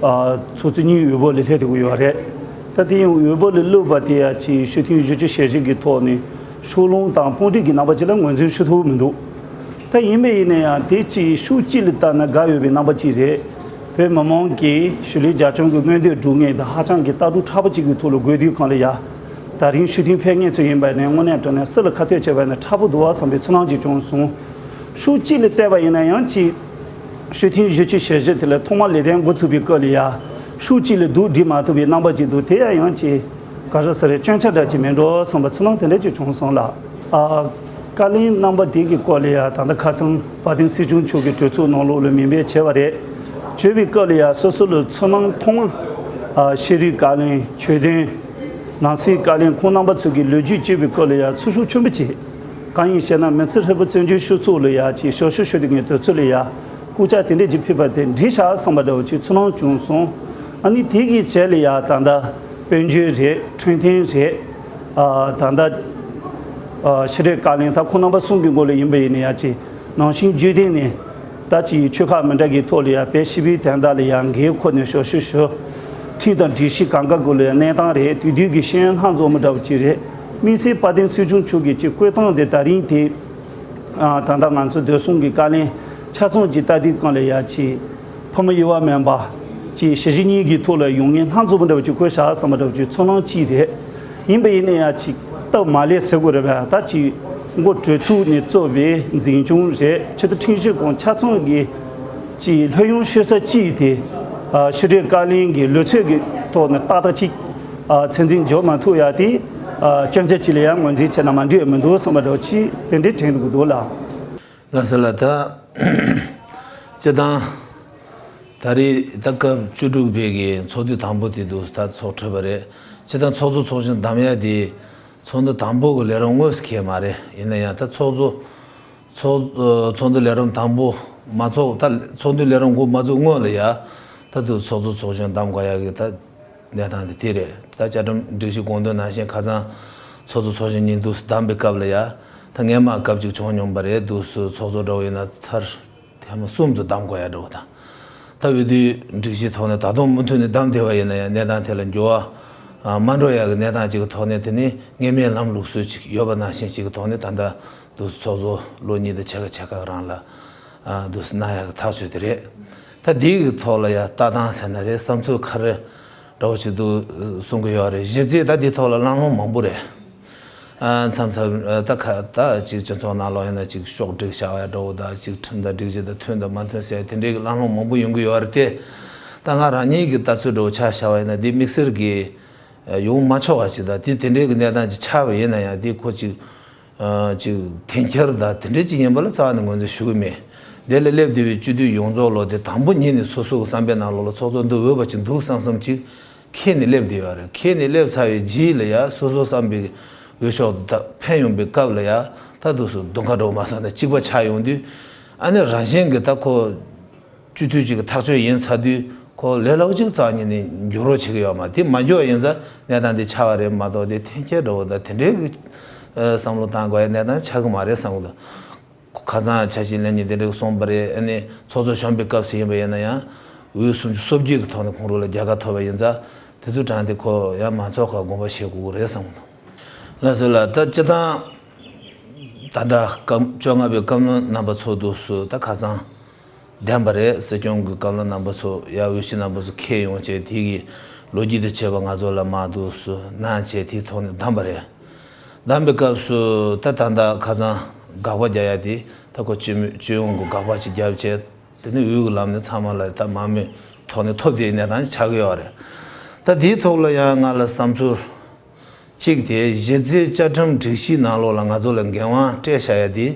ཨ་ཚོགས་གཙོ་གཉིས་འོས་འབོར་ལ་སླེབས་ཐུབ་ཀྱི་ཡོད་རེད། ད་དེ་ཡང་འོས་འབོར་ལ་བླུགས་པ་དེ་ཡ་ཅིག་ཞུ་མཐུན་བཞི་བཅུ་ཞེ་བཞི་གི་ཐོག་ནས་ཕྱོགས་ལྷུང་དང་དཔུང་སྒྲིག་གི་རྣམ་པ་ཅིག་ལ་ངོས་འཛིན་ཞུ་ཐུབ་མི་འདུག་ད་ཡིན་པ་ཡིན་ན་ཡང་དེ་ཅིག་ཕྱོགས་གཅིག་ལ་ལྟ་ན་དགའ་འོས་པའི་རྣམ་པ་ཅིག་རེད། བོད་མི་མང་གིས་གཞིས་ལུས་རྒྱ་ཁྱོན་གྱི་མངོན་འདོད་སྒྲུབ་མཁན་དང་ཧ་ཅང་གི་ལྟ་གྲུབ་མཁྲེགས་པོ་ཅིག་གི་ཐོག་ལ་དགོས་དུས་གང་ལ་ཡ། ད་རིང་ཞུ་མཐུན་ཕེབས་མཁན་ཚོ་ཡིན་པ་ནས་དངོས་གནས་དྲང་གནས་སྲིད་ལ་ཁ་གཏད་བྱས་པ་ན་མཁྲེགས་པོ་འདུག་བ་བསམ་པའི་ཚོར་སྣང་ཅིག་བྱུང་སོང་། ཕྱོགས་གཅིག་ལ་བལྟས་པ་ཡིན་ན་ཡང་ཅིག་ཞུ་མཐུན་བཞི་བཅུ་ཞེ་བཞི་དེ་ལ་ཐོག་མར་ལེགས་ལྡན་འགོ་ཚུགས་པའི་སྐབས་ལ་ཡ། ཕྱོགས་གཅིག་ལ་འདུག་སྒྲིལ་མ་ཐུབ་པའི་རྣམ་པ་ཅིག་འདུག་དེ་ཡང་ཡང་ཅིག་ག་རེ་ཟེར་རེད། སྐྱོན་ཆ་འདྲ་ཅིག་མིན་འགྲོ་བསམ་པའི་ཚོར་སྣང་དེ་འདྲ་ཅིག་བྱུང་སོང་ལགས། ཨ། བཀའ་བློན་རྣམ་པ་དེ་གི་སྐོར་ལ་ཡ་ད་ལྟ་ཁ་སང་དཔལ་ལྡན་སྲིད་སྐྱོང་མཆོག་གི་གྲོས་ཚོགས་ནང་ལོགས་ལ་མིང་འབོད་བྱས་པ་རེད། བྱས་པའི་སྐབས་ལ་ཡ་སོ་སོ་ལ་ཚོར་སྣང་ཐོག་མ། ཨ། ཤེས་རིག་བཀའ་བློན། ཆོས་དོན། ནང་སྲིད་བཀའ་བློན་ཁོང་རྣམ་པ་ཚོ་གི་ལོ་རྒྱུས་བཅོས་པའི་སྐབས་ལ་ཡ་ཚོར་ཤུགས་ཆེན་པོ་བྱས། གང་ཡིན་ཞེ་ན་མི་ཚེ་ཧྲིལ་པོ་བཙན་བྱོལ་སྤྱི་ཚོགས་ལ་ཡ་ཅིག་ཞབས་ཞུ་ཞུ་བསྡད་མཁན་དེ་ཚོ་ལ་ཡ་སྐུ་ཕྱྭ་དེ་འདྲས་ཅིག་ཕུལ་བ་དེ་འགྲིག་ཤག་བསམ་པ་འདྲ་བོ་ཅིག་ཚོར་སྣང་བྱུང་སོང་། ཨ་ནི་དེ་གི་རྗེས་ལ་ཡ་ད་ལྟ་དཔལ་འབྱོར་རེད། འཕྲོད་བསྟེན་རེད། ཨ། ད་ལྟ་ཨ། ཤེས་རིག་བཀའ་བློན། ད་ཁོང་རྣམ་པ་གསུམ་གྱི་མགོ་ལ་ཡིན་པ་ཡིན་ན་ཡ་ཅིག་ནང་བཞིན་བརྗོད་དོན་ནི་ད་ཅིག་ཆོལ་ཁ་མི་འདྲ་གི་ཐོག་ལ་ཡ་བོད་སྤྱི་པའི་དོན་དག་ལ་ཡ་འགན་ཁུར་ནས་ཞབས་ཞུ་ཞུ། ཁྲིམས་དང་སྒྲིག་གཞི་གང་ག་སྐོར་ལ་ཡ་གནས་སྟངས་རེད། དེ་དུས་ཀྱི་ཤེས་ཡོན་ལྷན་ཚོགས་མི་འདྲ་བོ་ཅིག་རེད། དམིགས་བསལ་དཔལ་ལྡན་སྲིད་སྐྱོང་མཆོག་གིས་ཅིག་བསྐོས་སྟངས་དེ་ད་རིང་དེ། ཨ། ད་ལྟ་ང་ཚོ་བདེ་སྲུང་གི་བཀའ་བློན་ཆ་ཚང་གཅིག་ལྟ་དུས་གང་ལ་ཡ་ཅིག་ཕ་མ་གཡོ་བ་མེད་པ་ཅིག་ཞི་བྱེད་གཉིས་ཀྱི་ཐོག་ལ་ཡོང་མཁན་ལྷན་ཚོགས་པ་འདྲ་བ་ཅིག་བསྐོས་ཤག་བསམ་པ་འདྲ་བ་ཅིག་ཚོར་སྣང་གཅིག་རེད། ཡིན་པ་ཡིན་ན་ཡ་ཅིག་སྟབས་མ་ལེགས་ཟེར་དགོས་རེད་པས། ད་ཅིག་འགོ་གྲོས་ཚོགས་ནས་གཙོས་པའི་འཛིན་སྐྱོང་རེད། ཆེས་མཐོ་ཁྲིམས་ཞིབ་ཁང་ཆ་ཚང་གིས་ཅིག་ལྷོད་ཡངས་ཤོར་ས་གཅིག་དེ། ཨ། ཤེས་རིག་བཀའ་བློན་གྱི་ལོ་ཚོད་ཀྱི་ཐོག་ནས་ཏག་ཏག་ཅིག་ཨ། ཚད་འཛིན་འཇོག་མ་ཐུབ་ཡ་དེ། ཨ། སྐྱོན་ཆ་ཅིག་ལ་ཡང་ངོས་འཛིན་བྱས་ན་མ་འགྲིག་མི་འདུག་བསམ་པ་འདྲ་བོ་ཅིག་དེ་འདྲའི་དྲན་འདུག་འདུག་ལགས། ལགས་སོ་ལགས། ད་སྤྱིར་བཏང་ད་རེས་ད་སྐབས་བཅུ་དྲུག་པའི་གི་ཚོགས་དུས་དང་པོ་དེ་འདུག་ད་ཚོགས་གྲོལ་བ་རེད། སྤྱིར་བཏང་ཚོགས་གཙོ་ཚོགས་གཞོན་བདམས་ཡ་དེ་ཚོགས་འདུ་དང་པོ་གི་ལས་རིམ་དངོས་སུ་འཁེལ་མ་རེད། ཡིན་ན་ཡང་ད་ཚོགས་གཙོ་ཚོགས་ཚོགས་འདུ་ལས་རིམ་དང་པོ་མ་ཚོགས། ད་ཚོགས་འདུ་ལས་རིམ་འགོ་མ་བཙུགས་སྔོན་ལ་ཡ་ད་དུ་ཚོགས་གཙོ་ཚོགས་གཞོན་བདམས་དགོས་ཡ་གི་ད་གནས་སྟངས་དེ་དེ་རེད། ད་བཅའ་ཁྲིམས་སྒྲིག་གཞི་དགོངས་དོན་ནང་བཞིན་ཁ་སང་ཚོགས་གཙོ་ཚོགས་གཞོན་གཉིས་འདུག་བདམས་པའི་སྐབས་ལ་ཡ་ད་སྔས་མ་སྐབས་ཅིག་བྱུང་མྱོང་པ་རེད། འདུག་སུ་ཚོགས་གཙོ་འདྲ་བོ་ཡིན་ན་ཚར་ཐེངས་མ་གསུམ་ཙམ་བདམས་དགོས་ཡ་འདྲ་བོ་དང་། ད་འོས་བསྡུའི་སྒྲིག་གཞིའི་ཐོག་ནས་ད་དུང་མུ་མཐུད་ནས་བདམས་བསྡད་པ་ཡིན་ན་ཡང་གནས་སྟངས་དེ་ལ་འགྱུར་བ་མ་འགྲོ་ཡ་གི་གནས་སྟངས་ཅིག་གི་ཐོག་ནས། དེ་ནི་སྔས་མའི་ལམ་ལུགས་སྲོལ་ཅིག་ཡོད་པ་ནང་བཞིན་ཅིག་གི་ཐོག་ནས་ད་ལྟ་འདུག་སུ་ཚོགས་གཙོ་ལོ་གཉིས་དང་ཕྱེད་ཀ་ཕྱེད་ཀ་རང་ལ་འདུག་སུ་གནང་ཡ་གི་ཐག་གཅོད་དེ་རེད། ད་འདི་གི་ཐོག་ལ་ཡ་ལྟ་སྟངས་ཟེར་ན་རེད། བསམ་ཚུལ་ག་རེ་འདྲ་བོ་ཞིག་འདུག་གསུང་གི་ཡོད་རེད། གཞི་རྩའི་ད་འདི་ཐོག་ལ་གླེང་སློང་མང་པོ་རེད། ཨ། མཚམས་མཚམས་ད་ཁ་ད་ཅིག་སྤྱི་ཚོགས་ནང་ལོགས་ཡིན་ན་ཅིག་ཕྱོགས་བསྒྲིགས་བྱ་བ་འདྲ་བོ་དང་། ཅིག་ཁྲིམས་དང་སྒྲིག་གཞི་དང་མཐུན་དང་མ་མཐུན་ཟེར་དེ་འདྲའི་གི་གླེང་སློང་མང་པོ་ཡོང་གི་ཡོད་རེད་དེ། ད་ང་རང་ཉིད་ཀྱི་ལྟ་ཚུལ་འདྲ་བོ་ཆ་བཞག་པ་ཡིན་ན་འདི་དམིགས་བསལ་གྱི་ཡོང་མ་ཆོག་པ་ཞིག་དང་། དེ་དེ་འདྲའི་གི་གནས་སྟངས་ཅིག་ཆགས་པ་ཡིན་ན་ཡང་དེ་ཁོ་ཅིག་ཨ། ཅིག་འཐེན་འཁྱེར་དང་དེ་འདྲ་ཅིག་ཡིན་པ་ལ་རྩ་བ་ནས་ངོས་འཛིན་ཞུ་གི་མེད། དེ་ལ་སླེབས་བསྡད་པའི་སྤྱི་འཐུས་ཡོངས་རྫོགས་ལོ་དེ་དང་པོ་ཉིད་ནས་སོ་སོ་གི་བསམ་པའི་ནང་ལོགས་ལ་ཚོགས་གཙོ་འདི་འོས་པ་ཅིག་འདུག་བསམ་བསམ་ཅིག་འཁྱེར་ནས་སླེབས་བསྡད་ཡོད་རེད། འཁྱེར་ནས་སླེབས་ཚར་བའི་རྗེས་ལ་ཡ་སོ་སོ་བསམ་པའི་འོས་ཤོག་དེ་ད་འཕེན་ཡོང་པའི་སྐབས་ལ་ཡ་ད་འདུག་སུ་གདོང་ཁ་འདྲ་བོ་མ་བཟང་ན་གཅིག་པ་ཆགས་ཡོང་དུས། ཨ་ནི་རང་བཞིན་གྱི་ད་ཁོ་སྤྱི་འཐུས་གཅིག་གི་ཐག་གཅོད་ཡིན་ཚར་དུས་ཁོ་ལས་སླ་པོ་ཅིག་རྩ་བ་ཉིད་ནས་འགྱུར་རོགས་བྱེད་ཀྱི་ཡོད་མ་རེད། དེ་མ་འགྱུར་བ་ཡིན་ཙང་གནས་སྟངས་འདི་ཆགས་པ་རེད་མ་གཏོགས། དེ་འཐེན་འཁྱེར་འདྲ་བོ་དང་དེ་འདྲའི་གི་བསམ་བློ་བཏང་དགོས་ཡ་གནས་སྟངས་ཆགས་ཀྱི་མ་རེད་བསམ་གི་འདུག་ཁ་སང་ཆ་ཤས་ལེན་གྱི་དེ་འདྲའི་གསུངས་པ་རེད། ཨ་ནི་ཚོགས་གཙོ་གཞོན་པའི་སྐབས་སུ་ཡིན་པ་ཡིན་ན་ཡང་འོས་སུམ་ཅུ་སོ་བརྒྱད་ཀྱི་ཐོག་ནས་ཁོང་རང་ལ་རྒྱལ་ཁ་ཐོབ་པ་ཡིན་ཙང་། དེ་ཚོའི་གྲས་དེ་ཁོ་ཡང་མང་ཚོགས་ཁ་དགོངས་པ་བཞེས་དགོས་ཀྱི་རེད་བསམ་གི་འདུག་ལགས་སོ་ལགས། ད་སྤྱིར་བཏང་ད་ལྟ་སྐབས་བཅོ་ལྔ་པའི་བཀའ་བློན་རྣམ་པ་ཚོ་འདུག་སུ་ད་ཁ་སང་བདམས་པ་རེད། སྲིད་སྐྱོང་གི་བཀའ་བློན་རྣམ་པ་ཚོ་ཡ་འོས་གཞི་རྣམ་པ་ཚོ་འཁྱེར་ཡོང་བྱས། དེ་གི་ལོ་རྒྱུས་དང་བཅས་པ་ང་ཚོ་ལ་མར་འདུག་སུ་གནང་བྱས། དེའི་ཐོག་ནས་བདམས་པ་རེད། བདམས་པའི་སྐབས་སུ་ད་ད་ལྟ་ཁ་སང་དགག་པ་རྒྱག་ཡ་དེ་ད་ཁོ་སྤྱི་མོས་སྤྱི་ཡོངས་ཀྱི་དགག་པ་ཅིག་བརྒྱབ་བྱས། དེ་ནས་འོས་ཀྱི་ལམ་ནས་ཚང་མ་ལ་ད་མང་མོས་ཐོག་ནས་ཐོབ་བསྡད་གནས་སྟངས་ཆགས་ཀྱི་ཡོད་རེད། ད་དེའི་ཐོག་ལ་ཡང་ང་ལ་བསམ་ཚུལ་གཅིག་དེ་གཞི་རྩའི་བཅའ་ཁྲིམས་སྒྲིག་གཞིའི་ནང་ལོགས་ལ་ང་ཚོ་ལ་འགན་དབང་སྤྲད་བཞག་ཡ་དེ།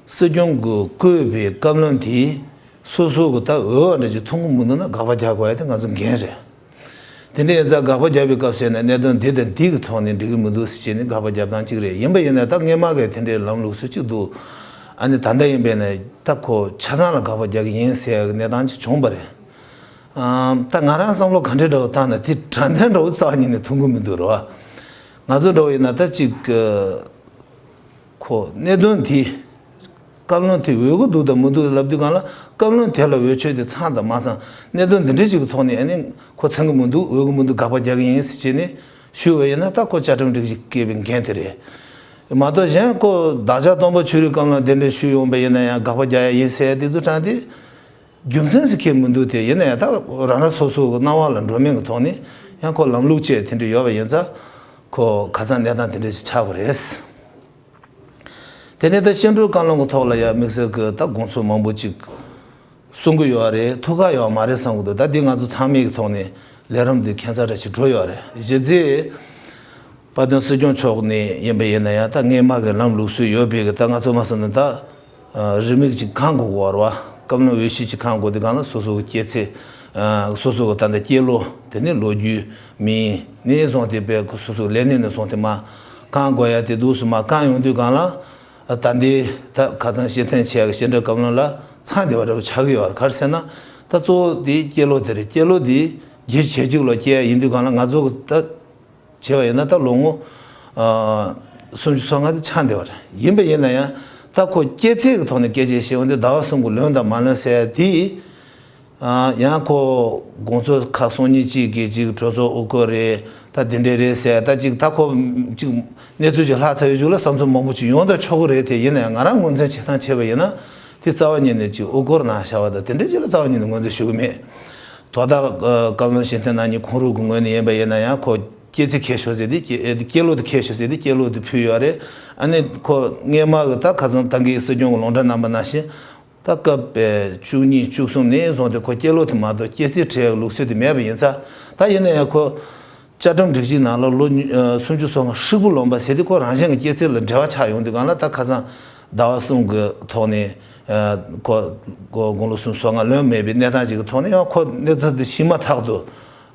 སྲིད་སྐྱོང་གིས་བསྐོས་པའི་བཀའ་བློན་དེས་སོ་སོ་གི་ད་འོས་པ་འདྲ་ཅིག་ཐོབ་ཀྱི་མི་འདུག་ན་དགག་པ་རྒྱག་དགོས་ཡ་དེ་ང་ཚོ་འགན་རེད། དེ་འདྲ་ཡིན་ཙང་དགག་པ་བརྒྱབ་པའི་སྐབས་སུ་ཡིན་ན་གནད་དོན་འདི་དང་འདི་གི་ཐོག་ནས་འགྲིག་གི་མི་འདུག་ཟེར་བྱས་ནས་དགག་པ་བརྒྱབ་སྟངས་གཅིག་རེད། ཡིན་པ་ཡིན་ན་ད་སྔས་མ་གི་དེ་འདྲའི་ལམ་ལུགས་སྲོལ་གཅིག་འདུག་ཨ་ནི་ད་ལྟ་ཡིན་པས་ན་ད་ཁོ་ཆ་ཚང་ལ་དགག་པ་རྒྱག་གི་ཡིན་ཟེར་ཡག་གི་གནས་སྟངས་ཅིག་བྱུང་བ་རེད། ཨ་ད་ང་རང་བསམ་བློ་ག་འདྲ་འདྲ་བོ་བཏང་ན་དེ་དྲང་བདེན་འདྲ་བོ་རྩ་བ་ཉིད་ནས་མཐོང་གི་མི་འདུག་རེད་བ། ང་ཚོ་འདྲ་བོ་ཡིན་ན་ད་ཅིག་ཁོ་གནད་དོན་དེ། བཀའ་བློན་དེ་འོས་གི་འདུག་དང་མི་འདུག་ལབ་དུས་སྒང་ལ་བཀའ་བློན་དེ་ལ་འོས་ཆོས་དེ་ཚང་དང་མ་ཚང་གནད་དོན་འདི་འདྲ་ཞིག་གི་ཐོག་ནས་ཨ་ནི་ཁོ་ཚང་གི་མི་འདུག་འོས་གི་མི་འདུག་དགག་པ་རྒྱག་གི་ཡིན་ཟེར་བྱས་ནས་ཞུས་པ་ཡིན་ན་ད་ཁོ་བཅའ་ཁྲིམས་སྒྲིག་གཞི་བཀལ་བའི་འགན་དེ་རེད། མ་གཏོགས་གཞན་ཁོ་བདག་ཅག་སྟོན་པ་ཆོས་རིག་བཀའ་བློན་གདན་འདྲེན་ཞུས་ཡོང་པ་ཡིན་ན་ཡང་དགག་པ་རྒྱག་ཡ་ཡིན་ཟེར་ཡ་དེ་ཚོ་དྲངས་ཏེ་རྒྱུ་མཚན་ཞིག་ཁེལ་མི་འདུག་དེ་ཡིན་ན་ཡང་ད་རང་རང་སོ་སོ་གི་སྣང་བ་ལ་འགྲོ་མིན་གི་ཐོག་ནས་ཡང་ཁོ་ལམ་ལུགས་བཅས་དེ་འདྲ་ཡོད་པ་ཡིན་ཙང་ཁོ་ཁ་སང་གནས་སྟངས་དེ་འདྲ་ཞིག་ཆགས་པ་རེད། དེ་ནས་ད་སྤྱི་འགྲོས་བཀའ་བློན་གྱི་ཐོག་ལ་ཡང་དམིགས་བསལ་གྱི་ད་དགོངས་ཚུལ་མང་པོ་ཅིག་གསུང་གི་ཡོད་རེད། ཐུགས་ཁག་ཡོད་མ་རེད་བསམ་གྱི་འདུག་ད་འདི་ང་ཚོ་ཚང་མའི་གི་ཐོག་ནས་ལས་རིམ་འདི་ཁྱད་མཚར་འདྲ་ཞིག་འགྲོ་ཡོད་རེད། གཞི་རྩའི་དཔལ་ལྡན་སྲིད་སྐྱོང་མཆོག་ནས་ཡིན་པ་ཡིན་ན་ཡང་ད་སྔས་མ་གི་ལམ་ལུགས་སྲོལ་ཡོད་པའི་གི་ད་ང་ཚོ་མ་བསམ་ན་ད་རིས་མེད་ཅིག་གང་དགོས་གོ་བ་རེད་བ། བཀའ་བློན་འོས་གཞི་ཅིག་གང་དགོས་དེ་གང་ལ་སོ་སོ་གི་སྐྱེས་ཚེས། སོ་སོ་གི་ད་ལྟ་སྐྱེས་ལོ། དེ་ནས་ལོ་རྒྱུས། མིང་ནས་བཟུང་སྟེ་དཔེ་སོ་སོའི་ལས་གནས་ནས་བཟུང་སྟེ་མ་གང་དགོས་ཡ་དེ་འདུག་སུ་མ་གང་ཡོང་དུས་གང་ལ། ད་ལྟའི་ད་ཁ་སང་ཕྱིར་འཐེན་བྱས་ཀྱི་སྤྱི་འགྲོས་བཀའ་བློན་ལ་ཚང་བདེ་བ་འདྲ་བོ་ཆགས་ཀྱི་ཡོད་རེད། ག་རེ་ཟེར་ན། ད་གཙོ་བོ་དེ་སྐྱེས་ལོ་དེ་རེད། སྐྱེས་ལོ་དེ་བརྒྱད་ཅུ་གྱ་གཅིག་ལོ་སྐྱེས་ཡ་ཡིན་དུས་གང་ལ་ང་ཚོ་གི་ད་བྱས་པ་ཡིན་ན་ད་ལོ་ངོ་སུམ་ཅུ་སོ་ལྔ་དེ་ཆགས་བདེ་བ་རེད། ཡིན་པ་ཡིན་ན་ཡང་ད་ཁོ་སྐྱེས་ཚེས་ཀྱི་ཐོག་ནས་སྐད་ཆ་བཤད་འོང་དུས་ཟླ་བ་གསུམ་གྱི་ལོན་དང་མ་ལོན་ཟེར་ཡ་དེ། ཡང་ཁོ་དགོངས་ཚུལ་ཁ་སང་ཉིན་གཅིག་གི་གཅིག་གྲོས་ཚོགས་དབུ་སྐོར་རེད། ད་དེ་འདྲས་རེད་ཟེར་ད་ཅིག་ད་ཁོ་ཅིག་གནས་ཚུལ་ཅིག་ལྷག་ཚར་བའི་གཞུག་ལ་བསམ་ཚུལ་མང་པོ་ཅིག་ཡོང་ད་ཆོག་གི་རེད། དེ་ཡིན་ན་ཡང་ང་རང་ངོས་འཛིན་བྱེད་སྟངས་བྱས་པ་ཡིན་ན་དེ་རྩ་བ་ཉིད་ནས་ཅིག་དབུ་སྐོར་ནང་བཞག་པ་དང་དེ་འདྲས་ཅིག་ལ་རྩ་བ་ཉིད་ནས་ངོས་འཛིན་ཞུ་གི་མེད། དོ་བདག་བཀའ་བློན་ཕྱིར་འཐེན་གནང་མཁན་ཁོང་རང་གི་ངོས་ནས་ཡིན་པ་ཡིན་ན་ཡང་ཁོ་སྐྱེས་ཚེས་ཁྱེར་ཤོག་ཟེར་ཏེ་སྐྱེས་སྐྱེས་ལོ་དེ་ཁྱེར་ཤོག་ཟེར་ཏེ་སྐྱེས་ལོ་དེ་ཕུལ་ཡོད་རེད། ཨ་ནི་ཁོ་སྔས་མ་གི་ད་ཁ་སང་ད་གིན་སྲིད་སྐྱོང་གི་ལུང་འདྲེན་གནང་པ་ནང་བཞིན། ད་སྐབས་བཅུ་གཉིས་བཅུ་གསུམ་ནས་བཟུང་སྟེ་ཁོ་སྐྱེས་ལོ་དེ་མ་གཏོགས་སྐྱེས་ཚེས་བྲིས་ཡག་ལུགས་སྲོལ་དེ་མེད་པ་ཡིན་ཙང་། ད་ཡིན་ན་ཡང་ཁོ་བཅའ་ཁྲིམས་སྒྲིག་གཞིའི་ནང་ལ་ལོ་ཉི་ཨ་སུམ་ཅུ་སོ་ལྔ་ཧྲིལ་པོ་ལོན་པ་ཟེར་དུས་ཁོ་རང་བཞིན་གྱི་སྐྱེས་ཚེས་ལ་འབྲེལ་བ་ཆགས་ཡོང་དུས་གང་ལ་ད་ཁ་སང་ཟླ་བ་གསུམ་གྱི་ཐོག་ནས་ཨ་ཁོ་ཁོ་དགུང་ལོ་སུམ་ཅུ་སོ་ལྔ་ལོན་མེད་པའི་གནས་སྟངས་ཅིག་གི་ཐོག་ནས་ཡང་ཁོ་གནས་ཚུལ་དེ་ཤེས་མ་ཐག་ཏུ།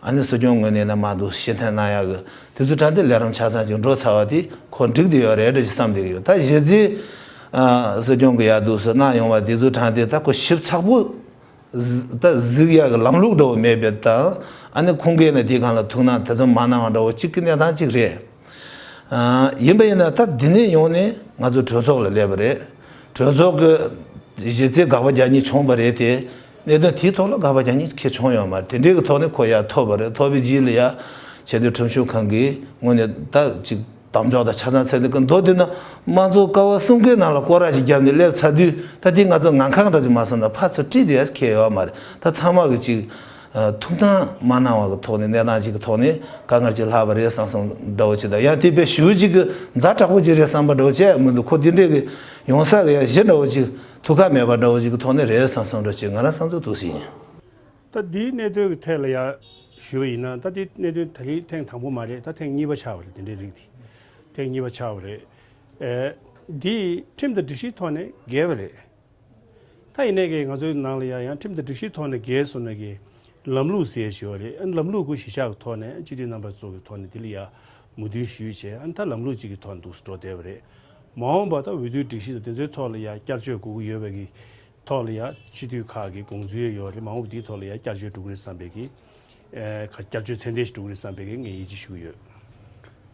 ཨ་ནི་སྲིད་སྐྱོང་ངོས་ནས་ན་མ་འདུག་ཕྱིར་འཐེན་གནང་ཡག་གི་དེ་ཚོ་དྲན་ཏེ་ལས་རིམ་ཆ་ཚང་ཅིག་འགྲོ་ཚར་བ་དེ་ཁོ་འགྲིག་བསྡད་ཡོད་རེད་འདྲ་ཞིག་བསམ་བསྡད་ཀྱི་ཡོད། ད་གཞི་རྩའི་ཨ་སྲིད་སྐྱོང་གི་ཡག་འདུག་ཟེར་གནང་ཡོང་བ་དེ་ཚོ་དྲན་ཏེ་ད་ཁོ་ཞིབ་ཚགས་པོ་ཟི་ད་གཟིགས་ཡག་གི་ལམ་ལུགས་འདྲ་བོ་མེད་པའི་དང་། ཨ་ནི་ཁོང་གིས་ན་དེའི་སྒང་ལ་ཐུགས་སྣང་དེ་ཙམ་མ་གནང་བ་འདྲ་བོ་གཅིག་གི་གནས་སྟངས་གཅིག་རེད། ཨ་ཡིན་པ་ཡིན་ན་ད་འདི་ནས་ཡོང་ནས་ང་ཚོ་གྲོས་ཚོགས་ལ་སླེབས་པ་རེད། གྲོས་ཚོགས་ཀྱི་གཞི་རྩའི་དགག་པ་རྒྱག་མཁན་བྱུང་བ་རེད་དེ། གནད་དོན་དེའི་ཐོག་ལ་དགག་པ་རྒྱག་མཁན་གང་བྱུང་ཡོད་མ་རེད། དེ་འདྲའི་གི་ཐོག་ནས་ཁོ་ཡར་ཐོབ་པ་རེད། ཐོབ་པའི་རྗེས་ལ་ཡ་ཆེས་མཐོའི་ཁྲིམས་ཞིབ་ཁང་གི་ངོས་ནས་ད་ཅིག་དམ་འཇོག་དང་ཆ་ཚང་ཚད་ལྡན་གྱི་མདོར་བསྡུས་ན་དམངས་གཙོ་ཀ་བ་གསུམ་ཀའི་ནང་ལ་སྐོར་ར་ཞིག་བརྒྱབ་ནས་སླེབས་ཚར་དུས་ད་དེ་ང་ཚོ་ངང་ཁང་འདྲ་ཅིག་མ་སོང་ན་ཕར་ཚུར་དཀྲིས་བསྡད་ཡ་ཁེལ་ཡོད་མ་རེད། ད་ཚང་མ་གི་ཅིག་ཐུགས་སྣང་མ་གནང་བ་གི་ཐོག་ནས་གནས་སྟངས་ཅིག་གི་ཐོག་ནས་དཀའ་ངལ་ཅིག་ལྷག་པ་རེད་བསམ་བསམ་འདྲ་བོ་ཅིག་དང་། ཡང་དེ་དཔེ་ཞེ་པོ་ཅིག་གི་ཛ་དྲག་པོ་ཅིག་རེད་བསམ་པ་འདྲ་བོ་བྱས་མི་འདུག་ཁོ་དེ་འདྲས་གི་ཡོང་ས་གི་ཡང་གཞི་འདྲ་བོ་ཅིག་ཐུགས་ཁག་མེད་པ་འདྲ་བོ་ཅིག་གི་ཐོག་ནས་རེད་བསམ་བསམ་འདྲ་ཅིག་ང་རང་བསམ་ཚུལ་འདུག་ཟིན་ཡིན། ད་འདིའི་གནད་དོན་གི་ཐད་ལ་ཡང་ཞུས་པ་ཡིན་ན། ད་འདི་གནད་དོན་ད་རེས་ཐེངས་དང་པོ་མ་རེད། ད་ཐེངས་གཉིས་པ་ཆགས་པ་རེད། དེ་འདྲའི་རིགས་དེ་ཐེངས་གཉིས་པ་ཆགས་པ་རེད། ཨེ་འདི་ཁྲིམས་དང་སྒྲིག་གཞིའི་ཐོག་ནས་འགལ་བ་རེད། ད་ཡིན་ནའི་གི་ང་ཚོའི་ནང་ལ་ཡང་ཡང་ཁྲིམས་དང་སྒྲིག་གཞིའི་ཐོག་ནས་འགལ་སོང་ན་གི་ལམ་ལུགས་ཟེར་ཞེས་པ་རེད། ཨ་ནི་ལམ་ལུགས་ཀྱི་གཞི་བཞག་གི་ཐོག་ནས་སྤྱི་འཐུས་རྣམ་པ་ཚོ་གི་ཐོག་ནས་དེ་ལ་ཡང་མོས་མཐུན་ཞུས་བྱས། ཨ་ནི་ད་ལམ་ལུགས་གཅིག་གི་ཐོག་ནས་འདུག་སེ་འགྲོ་བསྡད་པ་རེད། མ་འོངས་པ་ད་འོས་བསྡུའི་སྒྲིག་གཞི་དང་དེ་ཚོའི་ཐོག་ལ་ཡང་བསྐྱར་བཅོས་དགོས་ཀྱི་ཡོད་པའི་གི་ཐོག་ལ་ཡང་སྤྱི་འཐུས་ཁག་གི་དགོངས་ཚུལ་ཡོད་རེད། མ་འོངས་པ་དེའི་ཐོག་ལ་ཡང་བསྐྱར་བཅོས་འགྲོ་གི་རེད་བསམ་པའི་གི་ཨེ་ཁ་བསྐྱར་བཅོས་ཚད་ལྡན་ཞིག་འགྲོ་གི་རེད་བསམ་པའི་གི་ངས་ཡིད་ཆེས་ཞུ་གི་ཡོད།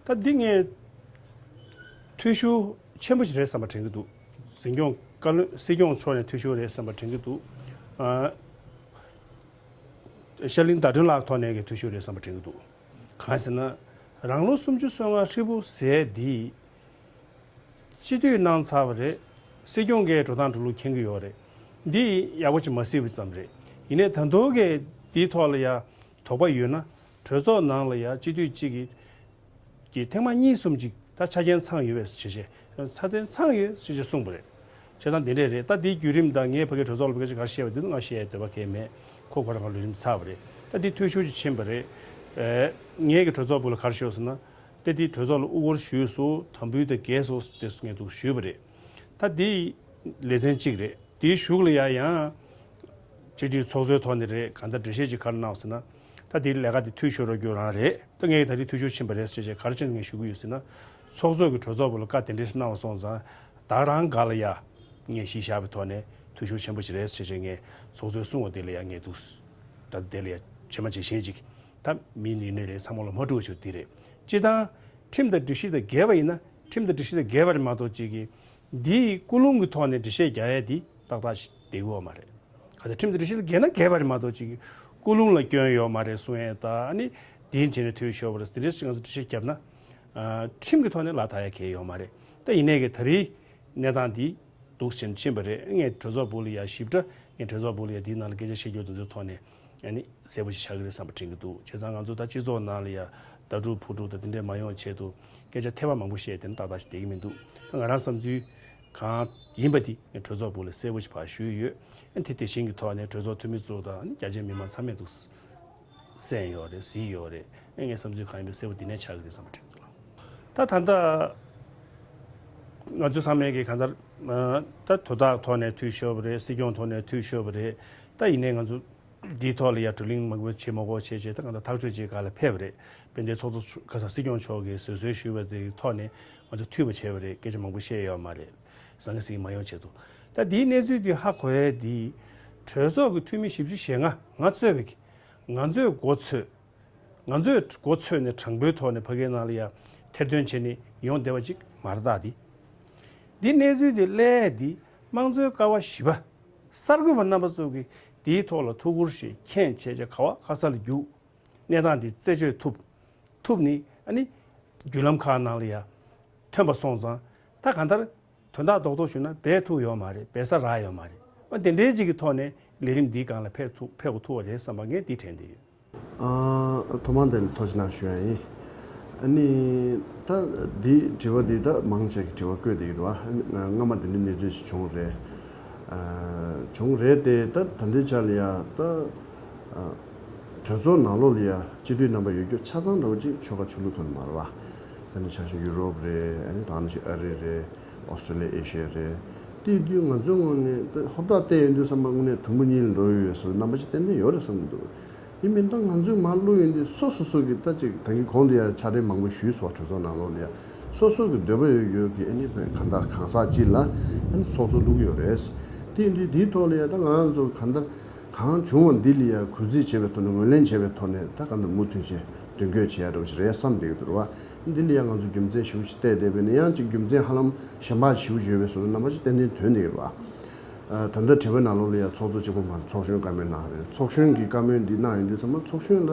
ད་འདི་ངས་འཐུས་ཤོར་ཆེན་པོ་ཞིག་རེད་བསམ་པ་དྲན་གྱི་འདུག་འཛིན་སྐྱོང་བཀའ་བློན་སྲིད་སྐྱོང་མཆོག་ནས་འཐུས་ཤོར་རེད་བསམ་པ་དྲན་གྱི་འདུག་ཨ་ཤར་གླིང་ཟླ་སྒྲོན་ལགས་ཐོག་ནས་ཀྱི་འཐུས་ཤོར་རེད་བསམ་པ་དྲན་གྱི་འདུག་གང་ཟེར་ན། རང་ལོ་སུམ་ཅུ་སོ་ལྔ་ཧྲིལ་པོ་ཟེར་འདི་སྤྱི་འཐུས་གནང་ཚར་བ་རེད། སྲིད་སྐྱོང་གིས་འགྲོ་སྟངས་འགྲོ་ལུགས་མཁྱེན་གྱི་ཡོད་རེད། འདི་ཡག་པོ་ཅིག་མ་གཟིགས་པ་ཙམ་རེད། ཡིན་ནའི་ད་དུང་གི་འདིའི་ཐོག་ལ་ཡ་དོགས་པ་ཡོད་ན་གྲོས་ཚོགས་ནང་ལ་ཡ་སྤྱི་འཐུས་གཅིག་གིས་ཀྱི་ཐེངས་མ་གཉིས་གསུམ་ཅིག་ད་ཆ་རྐྱེན་ཚང་ཡོད་པས་ཞེས་བྱས། ཆ་རྐྱེན་ཚང་ཡོད་ཞེས་བྱས་གསུངས་པ་རེད། བྱས་ཙང་དེ་འདྲས་རེད། ད་འདིའི་བརྒྱུད་རིམ་དང་ངས་ཕ་གིའི་གྲོས་ཚོགས་ལ་ཕ་གི་ཅིག་ག་རེ་བཤད་པ་དེ་ཚོ་ང་བཤད་ཡ་འདོད་པ་གང་ཡང་མེད། ཁོ་ཁོ་རང་གི་ལས་རིམ་ཚར་བ་རེད། ད་འདི་འཐུས་ཤོར་ཅིག་ཕྱིན་པ་རེད། ཨེ་ངས་ཀྱི་གྲོས་ཚོགས་སྦུག་ལ་ག་རེ་ཤོད་ཟེར་ན། ད་འདི་གྲོས་ཚོགས་ལ་དབུ་སྐོར་ཞུས་སོང་། དམ་འབུལ་དང་རྒྱས་སོང་དེ་ངས་འདུག་ཞུས་པ་རེད། ད་འདི་ལེ་ཚན་གཅིག་རེད། དེའི་གཞུག་ལ་ཡ་ཡང་སྤྱི་འཐུས་ཚོགས་གཙོའི་ཐོག་ནས་རེད། གང་ལྟར་འགྲེལ་བཤད་ཅིག་ག་རེ་གནང་ཟེར་ན། ད་དེའི་ལས་ཀ་དེ་འཐུས་ཤོར་རྒྱུ་རང་རེད། ད་ངས་ད་རེས་འཐུས་ཤོར་ཕྱིན་པ་རེད་ཟེར་བྱས་ག་རེ་བྱས་ནས་ངས་ཞུ་གི་ཡོད་ཟེར་ན། ཚོགས་གཙོ་གི་གྲོས་ཚོགས་སྦུག་ལ་བཀའ་དེ་འདྲས་གནང་བ་སོང་ཙང་། ད་རང་སྒང་ལ་ཡ་ ངས་གཞི་བཞག་པའི་ཐོག་ནས་འཐུས་ཤོར་ཆེན་པོ་ཞིག་རེད་ཟེར་བྱས་ངས་ཚོགས་གཙོས་གསུངས་པ་དེ་ལ་ཡང་ངས་འདུག་ད་དེ་ལ་ཡང་ཇེ་མང་ཇེ་ཞན་ཅིག་ད་མི་ཡིན་ནའི་ལས་ཚང་མ་ལ་མ་འགྲོ་ཆོག་དེ་རེད། སྤྱིར་བཏང་ཁྲིམས་དང་སྒྲིག་གཞི་དང་འགལ་བ་ཡིན་ན་ཁྲིམས་དང་སྒྲིག་གཞི་དང་འགལ་བ་རེད་མ་གཏོགས་ཅིག་གིས་འདིའི་ཀུན་སློང་གི་ཐོག་ནས་འགྲེལ་བཤད་རྒྱག་ཡ་འདི་ཏག་ཏག་ཞིག་བསྡད་ཀྱི་ཡོད་མ་རེད། ག་ཚོད་ཁྲིམས་དང་སྒྲིག་གཞི་ལ་འགལ་ན་འགལ་བ་རེད་མ་གཏོགས་ཅིག་ཀུན་སློང་ལ་སྐྱོན་ཡོད་མ་རེད་གསུང་ཡས་ད་ཨ་ནི་དེའི་བྱས་ནས་འཐུས་ཤོར་བ་རེད་དེ་འདྲས་ཞིག་ང་ཚོ་འགྲེལ་བཤད་བརྒྱབ་ན་ཨ་ཁྲིམས་ཀྱི་ཐོག་ནས་ལག་ཐག་ཡ་གལ་ཡོད་མ་རེད། ད་ཡིན་ནའི་གི་ད་རེས་གནས་སྟངས་འདི་འདུག་ཟེར་ནས་ཕྱིན་པ་རེད། ངས་གྲོས་ཚོགས་སྦུག་ལ་ཡ་ཞིབ་ཕྲ་ངས་གྲོས་ཚོགས་སྦུག་ལ་ཡ་འདིའི་ནང་ལ་སྐད་ཆ་བཤད་རྒྱུ་དེ་ཚོའི་ཐོག་ནས་ཨ་ནི་གསལ་པོ་ཞིག་ཆགས་ཀྱི་རེད་བསམ་པ་དྲན་གྱི་འདུག་བྱས་ཙང་ང་ཚོ་ད་སྤྱི་ཚོགས་ནང་ལ་ཡ་ལྟ་གྲུབ་ཕུ་གྲུབ་དང་དེ་འདྲས་མ་ཡོང་ཆེད་དུ་སྐད་ཆ་ཐེ་བ་མང་པོ་བཤད་དེ་ནི་ཏག་ཏག་ཞིག་བསྡད་ཀྱི་མི་འདུག་ད་ང་རང་བསམ་ཚུལ་གང་ཡིན་པ་དེ་ངས་གྲོས་ཚོགས་སྦུག་ལ་གསལ་པོ་ཞིག་ཕར་ཞུས་ཡོད། ཨ་ནི་དེ་དེ་བཞིན་གྱི་ཐོག་ནས་གྲོས་ཚོགས་འཐུས་མི་ཚོ་དང་ཨ་ནི་རྒྱ་ཆེའི་མི་མང་ཚང་མས་འདུག་གསན་ཡོད་རེད་གཟིགས་ཡོད་རེད། ཨེ་ངའི་བསམ་ཚུལ་གང་ཡིན་པའི་གསལ་པོ་འདི་ནས་ཆགས་ཀྱི་རེད་བསམ་པ་དྲན་གྱི་ལགས། ད་ད་ལྟ་ང་ཚོའི་ཚང་མས་ཀྱི་གང་ལྟར་ད་དོ་བདག་ཐོག་ནས་འཐུས་ཤོར་བ་རེད། སྲིད་སྐྱོང་ཐོག་ནས་འཐུས་ཤོར་བ་རེད། ད་ཡིན་ནའི་ང་ཚོ་འདིའི་ཐོག་ལ་ཡ་བགྲོ་གླེང་མང་པོ་བྱེད་མ་དགོས་བྱས་བྱས་ད་གང་ལྟར་ཐག་གཅོད་བྱེད་ག་ལ་ཕེབས་པ་རེད། དཔལ་ལྡན་ཚོགས་གཙོ་ག་ས་སྲིད་སྐྱོང་མཆོག་གིས་བཟོད་གསོལ་ཞུས་པ་དེའི་ཐོག་ནས་ང་ཚོ་འཐུས་པ་བྱས་པ་རེད། སྐད་ཆ་མང་པོ་བཤད་ཡོད་མ་རེད། ཟང་ངེ་ཟིང་མ་ཡོང་ཆེད་དུ། ད་འདིའི་གནས་ཚུལ་འདི་ཧ་གོ་ཡས་འདི་གྲོས་ཚོགས་ཀྱི་འཐུས་མི་བཞི་བཅུ་ཞེ་ལྔ་ང་གཙོས་པའི་གི་ང་ཚོས་མགོ་ཚོས། ང་ཚོས་མགོ་ཚོས་ནས་དྲང་པོའི་ཐོག་ནས་ཕ་གིའི་ནང་ལ་ཡ་ཐེར་འདོན་བྱས་ནས་ཡོང་བསྡད་པ་ཅིག་མ་རེད་ད། འདི་འདི་གནས་ཚུལ་འདི་གླེང་འདི་དམངས་གཙོའི་ཀ་བ་བཞི་པ་གསར་འགོད་པ་རྣམ་པ་ཚོ་གིས་འདིའི་ཐོག་ལ་ཐུགས་ཁུར་བཞེས་མཁྱེན་བྱས་བྱས་ག་བ་ག་ས་ལ་རྒྱུགས། གནས་སྟངས་འདི་རྩད་གཅོད་ཐུབ་ཐུབ་ནི་ཨ་ནི་བརྒྱུད་ལམ་ཁག་ནང་ལ་ཡ་ཐོན་པ་སོང་ཙང་ད་གང་ལྟར། དོན་དག་རྡོག་རྡོག་ཞུས་ན་འབད་ཐུབ་ཡོད་མ་རེད། འབད་ས་རག་ཡོད་མ་རེད། ཨ་དེ་འདྲའི་ཅིག་གི་ཐོག་ནས་ལས་རིམ་འདིའི་སྒང་ལ་ཕེབས་ཐུབ་ཕེབས་དགོས་ཐུག་པ་རེད་བསམ་པ་ངས་འདི་དྲན་བསྡད་ཡོད། ཨ་ཐོག་མར་དེ་ལ་ཐུགས་རྗེ་གནང་ཞུ་ཡ་ཡིན། ཨ་ནི་ད་འདི་དྲི་བ་འདི་ད་མང་ཆེ་གི་དྲི་བ་བཀོད་བསྡད་ཀྱི་འདུག་ཨ། སྔ་མ་འདི་འདྲའི་གནས་ཚུལ་ཞིག་བྱུང་རེད། ཨ་བྱུང་རེད་དེ་ད་ད་ལྟའི་ཆ་ལ་ཡ་ད་ཨ་གྲོས་ཚོགས་ནང་ལོགས་ལ་ཡ་སྤྱི་འཐུས་རྣམ་པ་ཡོད་རྒྱུ་ཆ་ཚང་འདྲ་བོ་ཅིག་ཆོལ་ཁ་ཆོས་ལུགས་ཐོག་ནས་མ་རེད་བ། དེ་ནས་ཆ་བཞག་ཡུ་རོབ་རེད། ཨ་ནི་ད་ནི་ཅིག་ཨ་རི་རེད། ཨོ་སི་ཀྲི་ལི་ཡ་ཨེ་ཤི་ཡ་རེད། དེ་དུས་ང་ཚོའི་ངོས་ནས་ཧོབ་ཏག་བལྟས་ཡོང་དུས་ཙམ་པ་དངོས་གནས་དུམ་བུ་གཉིས་ལ་འགྲོ་ཡོད་ཟེར་རྣམ་པ་ཅིག་ཏན་ཏན་ཡོད་རེད་བསམ་གྱི་འདུག་ཡིན་མིན་ད་ང་ཚོས་མར་བླུགས་ཡོང་དུས་སོ་སོ་སོ་གི་ད་ཅིག་ད་གིན་གོང་དུ་ཡང་ཕྱག་ལས་མང་པོ་ཞུས་སོང་བ། གྲོས་ཚོགས་ནང་ལོགས་ལ་ཡང་སོ་སོ་གི་འདོད་པ་ཡོད་ཡོད་ཀྱི་ཨ་ནི་གང་ལྟར་གང་ཟག་ཅིག་ལ་ཨ་ནི་ཚོགས་གཙོ་བླུགས་ཡོད་རེད། དེ་ཡིན་དུས་དེའི་ཐོག་ལ་ཡང་ད་ང་རང་ཚོ་གང་ལྟར་གང་བྱུང་བ་འདི་ལ་ཡང་གུས་བརྩི་བྱས་པའི་ཐོག་ནས་ངོས་ལེན་བྱས་པའི་ཐོག་ནས་ད་གང་ལྟར་མུ་མཐུད་བྱས་མདུན་སྐྱོད་བྱེད་ཡ་འདྲ་བོ་ཞིག་རེད་བསམ་བསྡད་ཀྱི་འདུག་རེད་བ། འདི་ལ་ཡང་ང་ཚོ་རྒྱུ་མཚན་ཞེ་པོ་ཞིག་བལྟས་བསྡད་པས་ན་ཡང་ཅིག་རྒྱུ་མཚན་ཧ་ལམ་གཞན་པ་ཞེ་པོ་ཞིག་ཡོད་པའི་བཟོ་འདྲ་རྣམ་པ་ཅིག་ཏན་ཏན་ཐོན་བསྡད་ཀྱི་རེད་བ། ཨ་ད་ལྟ་དྲི་བའི་ནང་ལོགས་ལ་ཡང་ཚོགས་གཙོ་གཅིག་པོ་མ་རེད། ཚོགས་གཞོན་བཀའ་མོལ་གནང་རེད། ཚོགས་གཞོན་གྱི་བཀའ་མོལ་འདི་གནང་ཡོང་དུས་ཙམ་པ་ཚོགས་གཞོན་ལ་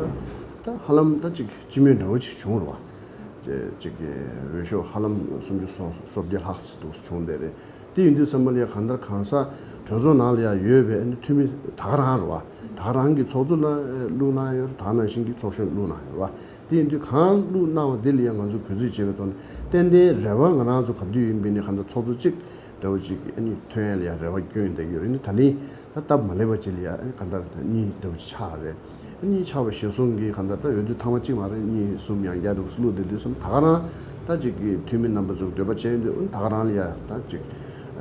ད་ཧ་ལམ་ད་ཅིག་སྤྱི་མོས་འདྲ་བོ་ཅིག་བྱུང་རེད་བ། ཅིག་གི་འོས་ཤོག་ཧ་ལམ་སུམ་ཅུ་སོ་སོ་བརྒྱད་ལྷག་ཙམ་འདུག་བྱུང་བསྡད་རེད། དེ་ཡིན་དུས་ཙམ་པ་ལ་ཡང་གང་ལྟར་གང་ཟག་གྲོས་ཚོགས་ནང་ལ་ཡང་ཡོད་པའི་ཨ་ནི་འཐུས་མི་ད་ག་རང་རེད་བ། ད་ག་རང་གི་ཚོགས་གཙོ་ལ་བླུགས་གནང་ཡོད་རེད། ད་ག་ནང་བཞིན་གྱི་ཚོགས་གཞོན་བླུགས་གནང་ཡོད་རེད་བ། དེ་ཡིན་དུས་གང་བླུགས་གནང་བ་དེ་ལ་ཡང་ང་ཚོ་གུས་བརྩི་བྱེད་པའི་ཐོག་ནས་ཏན་ཏན་རེ་བ་ང་རང་ཚོ་ག་དུས་ཡིན་པའི་ནི་གང་ལྟར་ཚོགས་གཙོ་གཅིག་འདྲ་བོ་ཅིག་ཨ་ནི་ཐོན་ཡ་ལ་ཡང་རེ་བ་བསྐྱོན་བསྡད་ཀྱི་ཡོད་རེད། ཨ་ནི་ད་ལན་ད་སྟབས་མ་ལེགས་པ་ཅིག་ལ་ཡང་ཨ་ནི་གང་ལྟར་གཉིས་འདྲ་བོ་ཅིག་ཆགས་རེད། གཉིས་ཆགས་པ་ཞེ་སོང་གི་གང་ལྟར་ད་འོས་བསྡུ་ཐེངས་མ་གཅིག་མ་རེད། གཉིས་གསུམ་ཡང་བརྒྱ་འདུག་བླུགས་བསྡད་དུས་ཙམ་ད་ག་རང་ད་ཅིག་གི་འཐུས་མི་རྣམ་པ་ཚོ་འདོད་པ་བྱས་ཡོང་དུས་ཨ་ནི་ད་ག་རང་ལ་ཡ་ད་ཅིག་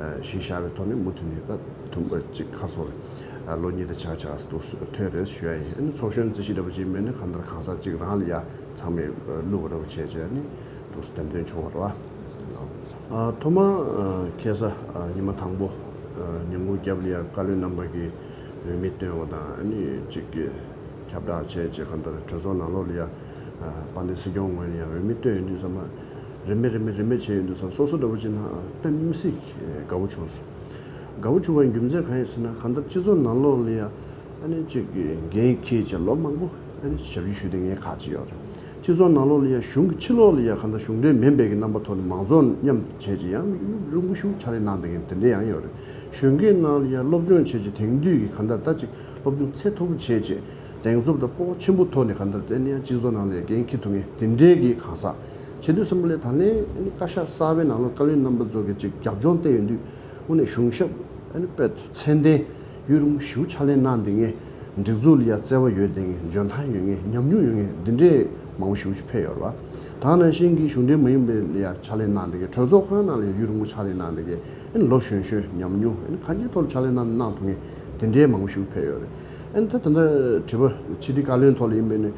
གཞི་བཞག་པའི་ཐོག་ནས་མུ་མཐུད་ནས་ད་དུམ་པ་གཅིག་ཁར་སོར་ལོ་གཉིས་དང་ཕྱེད་ཀ་ཕྱེད་ཀ་འདུག་ཐོན་རེད་ཞུ་ཡ་ཡིན། ཨ་ནི་ཚོགས་གཞོན་རྩིས་གཞི་འདྲ་པོ་ཅིག་མེད་ན་གང་ལྟར་གང་ཟག་གཅིག་རང་ལ་ཡ་ཚང་མས་བླུགས་པ་འདྲ་པོ་བྱས་བྱས་ཨ་ནི་འདུག་འདེམས་ཐོན་བྱུང་བ་རེད་བ། ཨ་ཐོག་མར་ཨ་ཁ་སང་ཨ་ཉི་མ་དང་པོ་ཨ་ཉིན་གུང་རྒྱབ་ལ་ཡ་བཀའ་བློན་རྣམ་པ་གིས་འོས་མི་བཏོན་པ་དང་ཨ་ནི་གཅིག་གི་ཁྱབ་བསྒྲགས་བྱས་བྱས་གང་ལྟར་གྲོས་ཚོགས་ནང་ལོགས་ལ་ཡ་ཨ་དཔལ་ལྡན་སྲིད་སྐྱོང་ངོས་ནས་ཡ་འོས་མི་བཏོན་ཡོང་དུས་ཙམ་པ་རིམ་པས་རིམ་པས་རིམ་པས་བྱས་ཡོང་དུས་ཙམ་སོ་སོ་འདྲ་པོ་ཅིག་ན་དཔེ་མི་སྲིད་དགའ་པོ་བྱུང་སོང་། དགའ་པོ་བྱུང་བའི་རྒྱུ་མཚན་གང་ཡིན་ཟེར་ན་གང་ལྟར་སྤྱི་ཚོགས་ནང་ལོགས་ལ་ཡ་ཨ་ནི་གཅིག་གི་འགན་འཁྱེར་བྱས་ལོ་མང་པོ་ཨ་ནི་ཞབས་ཕྱི་ཞུས་བསྡད་མཁན་ཁག་ཅིག་ཡོད་རེད། སྤྱི་ཚོགས་ནང་ལོགས་ལ་ཡ་གཞུང་གི་ཕྱི་ལོགས་ལ་ཡ་གང་ལྟར་གཞུང་འབྲེལ་མིན་པའི་གི་རྣམ་པ་ཐོག་ནས་མང་ཚོགས་མཉམ་བྱས་ཀྱི་ཡང་རིང་པོ་ཞིག་ཕྱག་ལས་གནང་བསྡད་མཁན་དེ་འདྲ་ཡང་ཡོད་རེད། གཞོན་སྐྱེས་ནང་ལ་ཡ་སློབ་སྦྱོང་བྱས་ཀྱི་དེང་དུས་ཀྱི་གང་ལྟར་ད་ཅིག་སློབ་སྦྱོང་ཚད་མཐོ་པོ་བྱས་བྱས་གདེང་ཚོད་དང་སྤོབས་པ་ཆེན་པོ་ཐོག་ནས་གང་ལྟར་དེ་ནས་ཡང་སྤྱི་ཚོགས་ནང་ལ་ཡ་འགན་འཁྱེར་ཐུབ་མཁན་དེ་འདྲའི་གི་གང་ཟག་བྱེད་དུས་ཙམ་པ་ལ་ད་ལན་ཨ་ནི་བཀའ་ཤག་གསར་པའི་ནང་ལ་བཀའ་བློན་རྣམ་པ་ཚོ་གི་ཅིག་རྒྱབ་ལྗོངས་བལྟས་ཡོང་དུས་དངོས་གནས་གཞུང་ཞབས་ཨ་ནི་དཔེ་ཚད་ལྡན་ཡུན་རིང་པོ་ཞིག་ཕྱག་ལས་གནང་བསྡད་མཁན། སྒྲིག་འཛུགས་ལ་ཡ་བརྩེ་བ་ཡོད་བསྡད་མཁན། འཇོན་ཐང་ཡོད་མཁན། ཉམས་མྱོང་ཡོད་མཁན་འདི་འདྲའི་མང་པོ་ཞིག་ཕེབས་ཡོད་རེད་བ། ད་ནང་བཞིན་གྱི་གཞུང་འབྲེལ་མ་ཡིན་པའི་ལ་ཡ་ཕྱག་ལས་གནང་བསྡད་མཁན། གྲོས་ཚོགས་ཁོ་རང་ནང་ལ་ཡ་ཡུན་རིང་པོ་ཕྱག་ལས་གནང་བསྡད་མཁན། ཨ་ནི་ལོ་གཞོན་གཞོན་ཉམས་མྱོང་ཨ་ནི་གང་ཅིའི་ཐོག་ལ་ཕྱག་ལས་གནང་གནང་ཐུབ་མཁན་དེ་འདྲའི་མང་པོ་ཞིག་ཕེབས་ཡོད་རེད། ཨ་ནི་ད་ད་ལྟ་དྲི་བ་ཕྱི་དྲིལ་བཀའ་བློན་ཐོག་ལ་ཡིན་པས་ནི་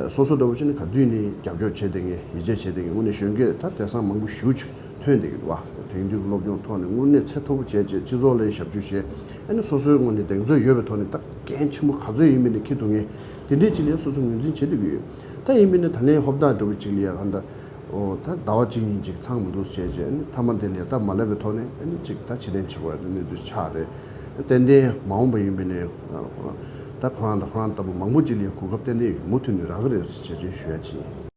སོ་སོ་འདྲ་པོ་ཅིག་ནི་ག་དུས་ནས་རྒྱབ་སྐྱོར་བྱས་བསྡད་མཁན་ཡིད་ཆེས་བྱས་བསྡད་མཁན་དངོས་གནས་གཞོན་སྐྱེས་ད་དེང་སང་མང་པོ་ཞེ་པོ་ཅིག་ཐོན་བསྡད་ཀྱི་འདུག་བ། དེང་དུས་ཀྱི་སློབ་སྦྱོང་ཐོག་ནས་དངོས་གནས་ཚད་མཐོ་པོ་བྱས་བྱས་སྤྱི་ཚོགས་ལ་ཞབས་ཞུ་བྱས། ཨ་ནི་སོ་སོའི་ངོས་ནས་གདེང་ཚོད་ཡོད་པའི་ཐོག་ནས་ད་འགན་ཆེན་པོ་ག་ཚོད་ཡིན་མིན་ནས་འཁྱེར་ཐུབ་མཁན་དེ་འདྲས་ཅིག་ལ་སོ་སོ་ངོས་འཛིན་བྱེད་ཐུབ་ཀྱི་ཡོད། ད་ཡིན་མིན་ནས་ད་ལན་ཧོབ་ཏ་འགྲོ་བའི་ཅིག་ལ་ཡ་ག་འདྲ། ཨོ་ད་ཟླ་བ་གཅིག་གཉིས་ཅིག་ཚང་མི་འདུག་བྱས་བྱས་ཨ་ནི་མཐའ་མ་དེ་ལ་ཡ་ད་མ་སླེབས་པའི་ཐོག་ནས་ཨ་ནི་ཅིག་ད་ཕྱིར་འཐེན་བྱེད་དགོས་ཡ་དེ་གནས་ཚུལ་ཆགས་རེད། ཏན་ཏན་མ་འོངས་པ་ཡིན་མིན་ནས་ད་ཁོ་རང་དང་ཁོ་རང་ལྟ་བུ་མང་པོ་ཅིག་ལ་ཡ་གོ་སྐབས་ཏན་ཏན་ཡོད། མུ་མཐུད་ནས་རག་གི་རེད་ཟེར་བྱས་བྱས་ཞུ་ཡ་ཅིག་ཡིན།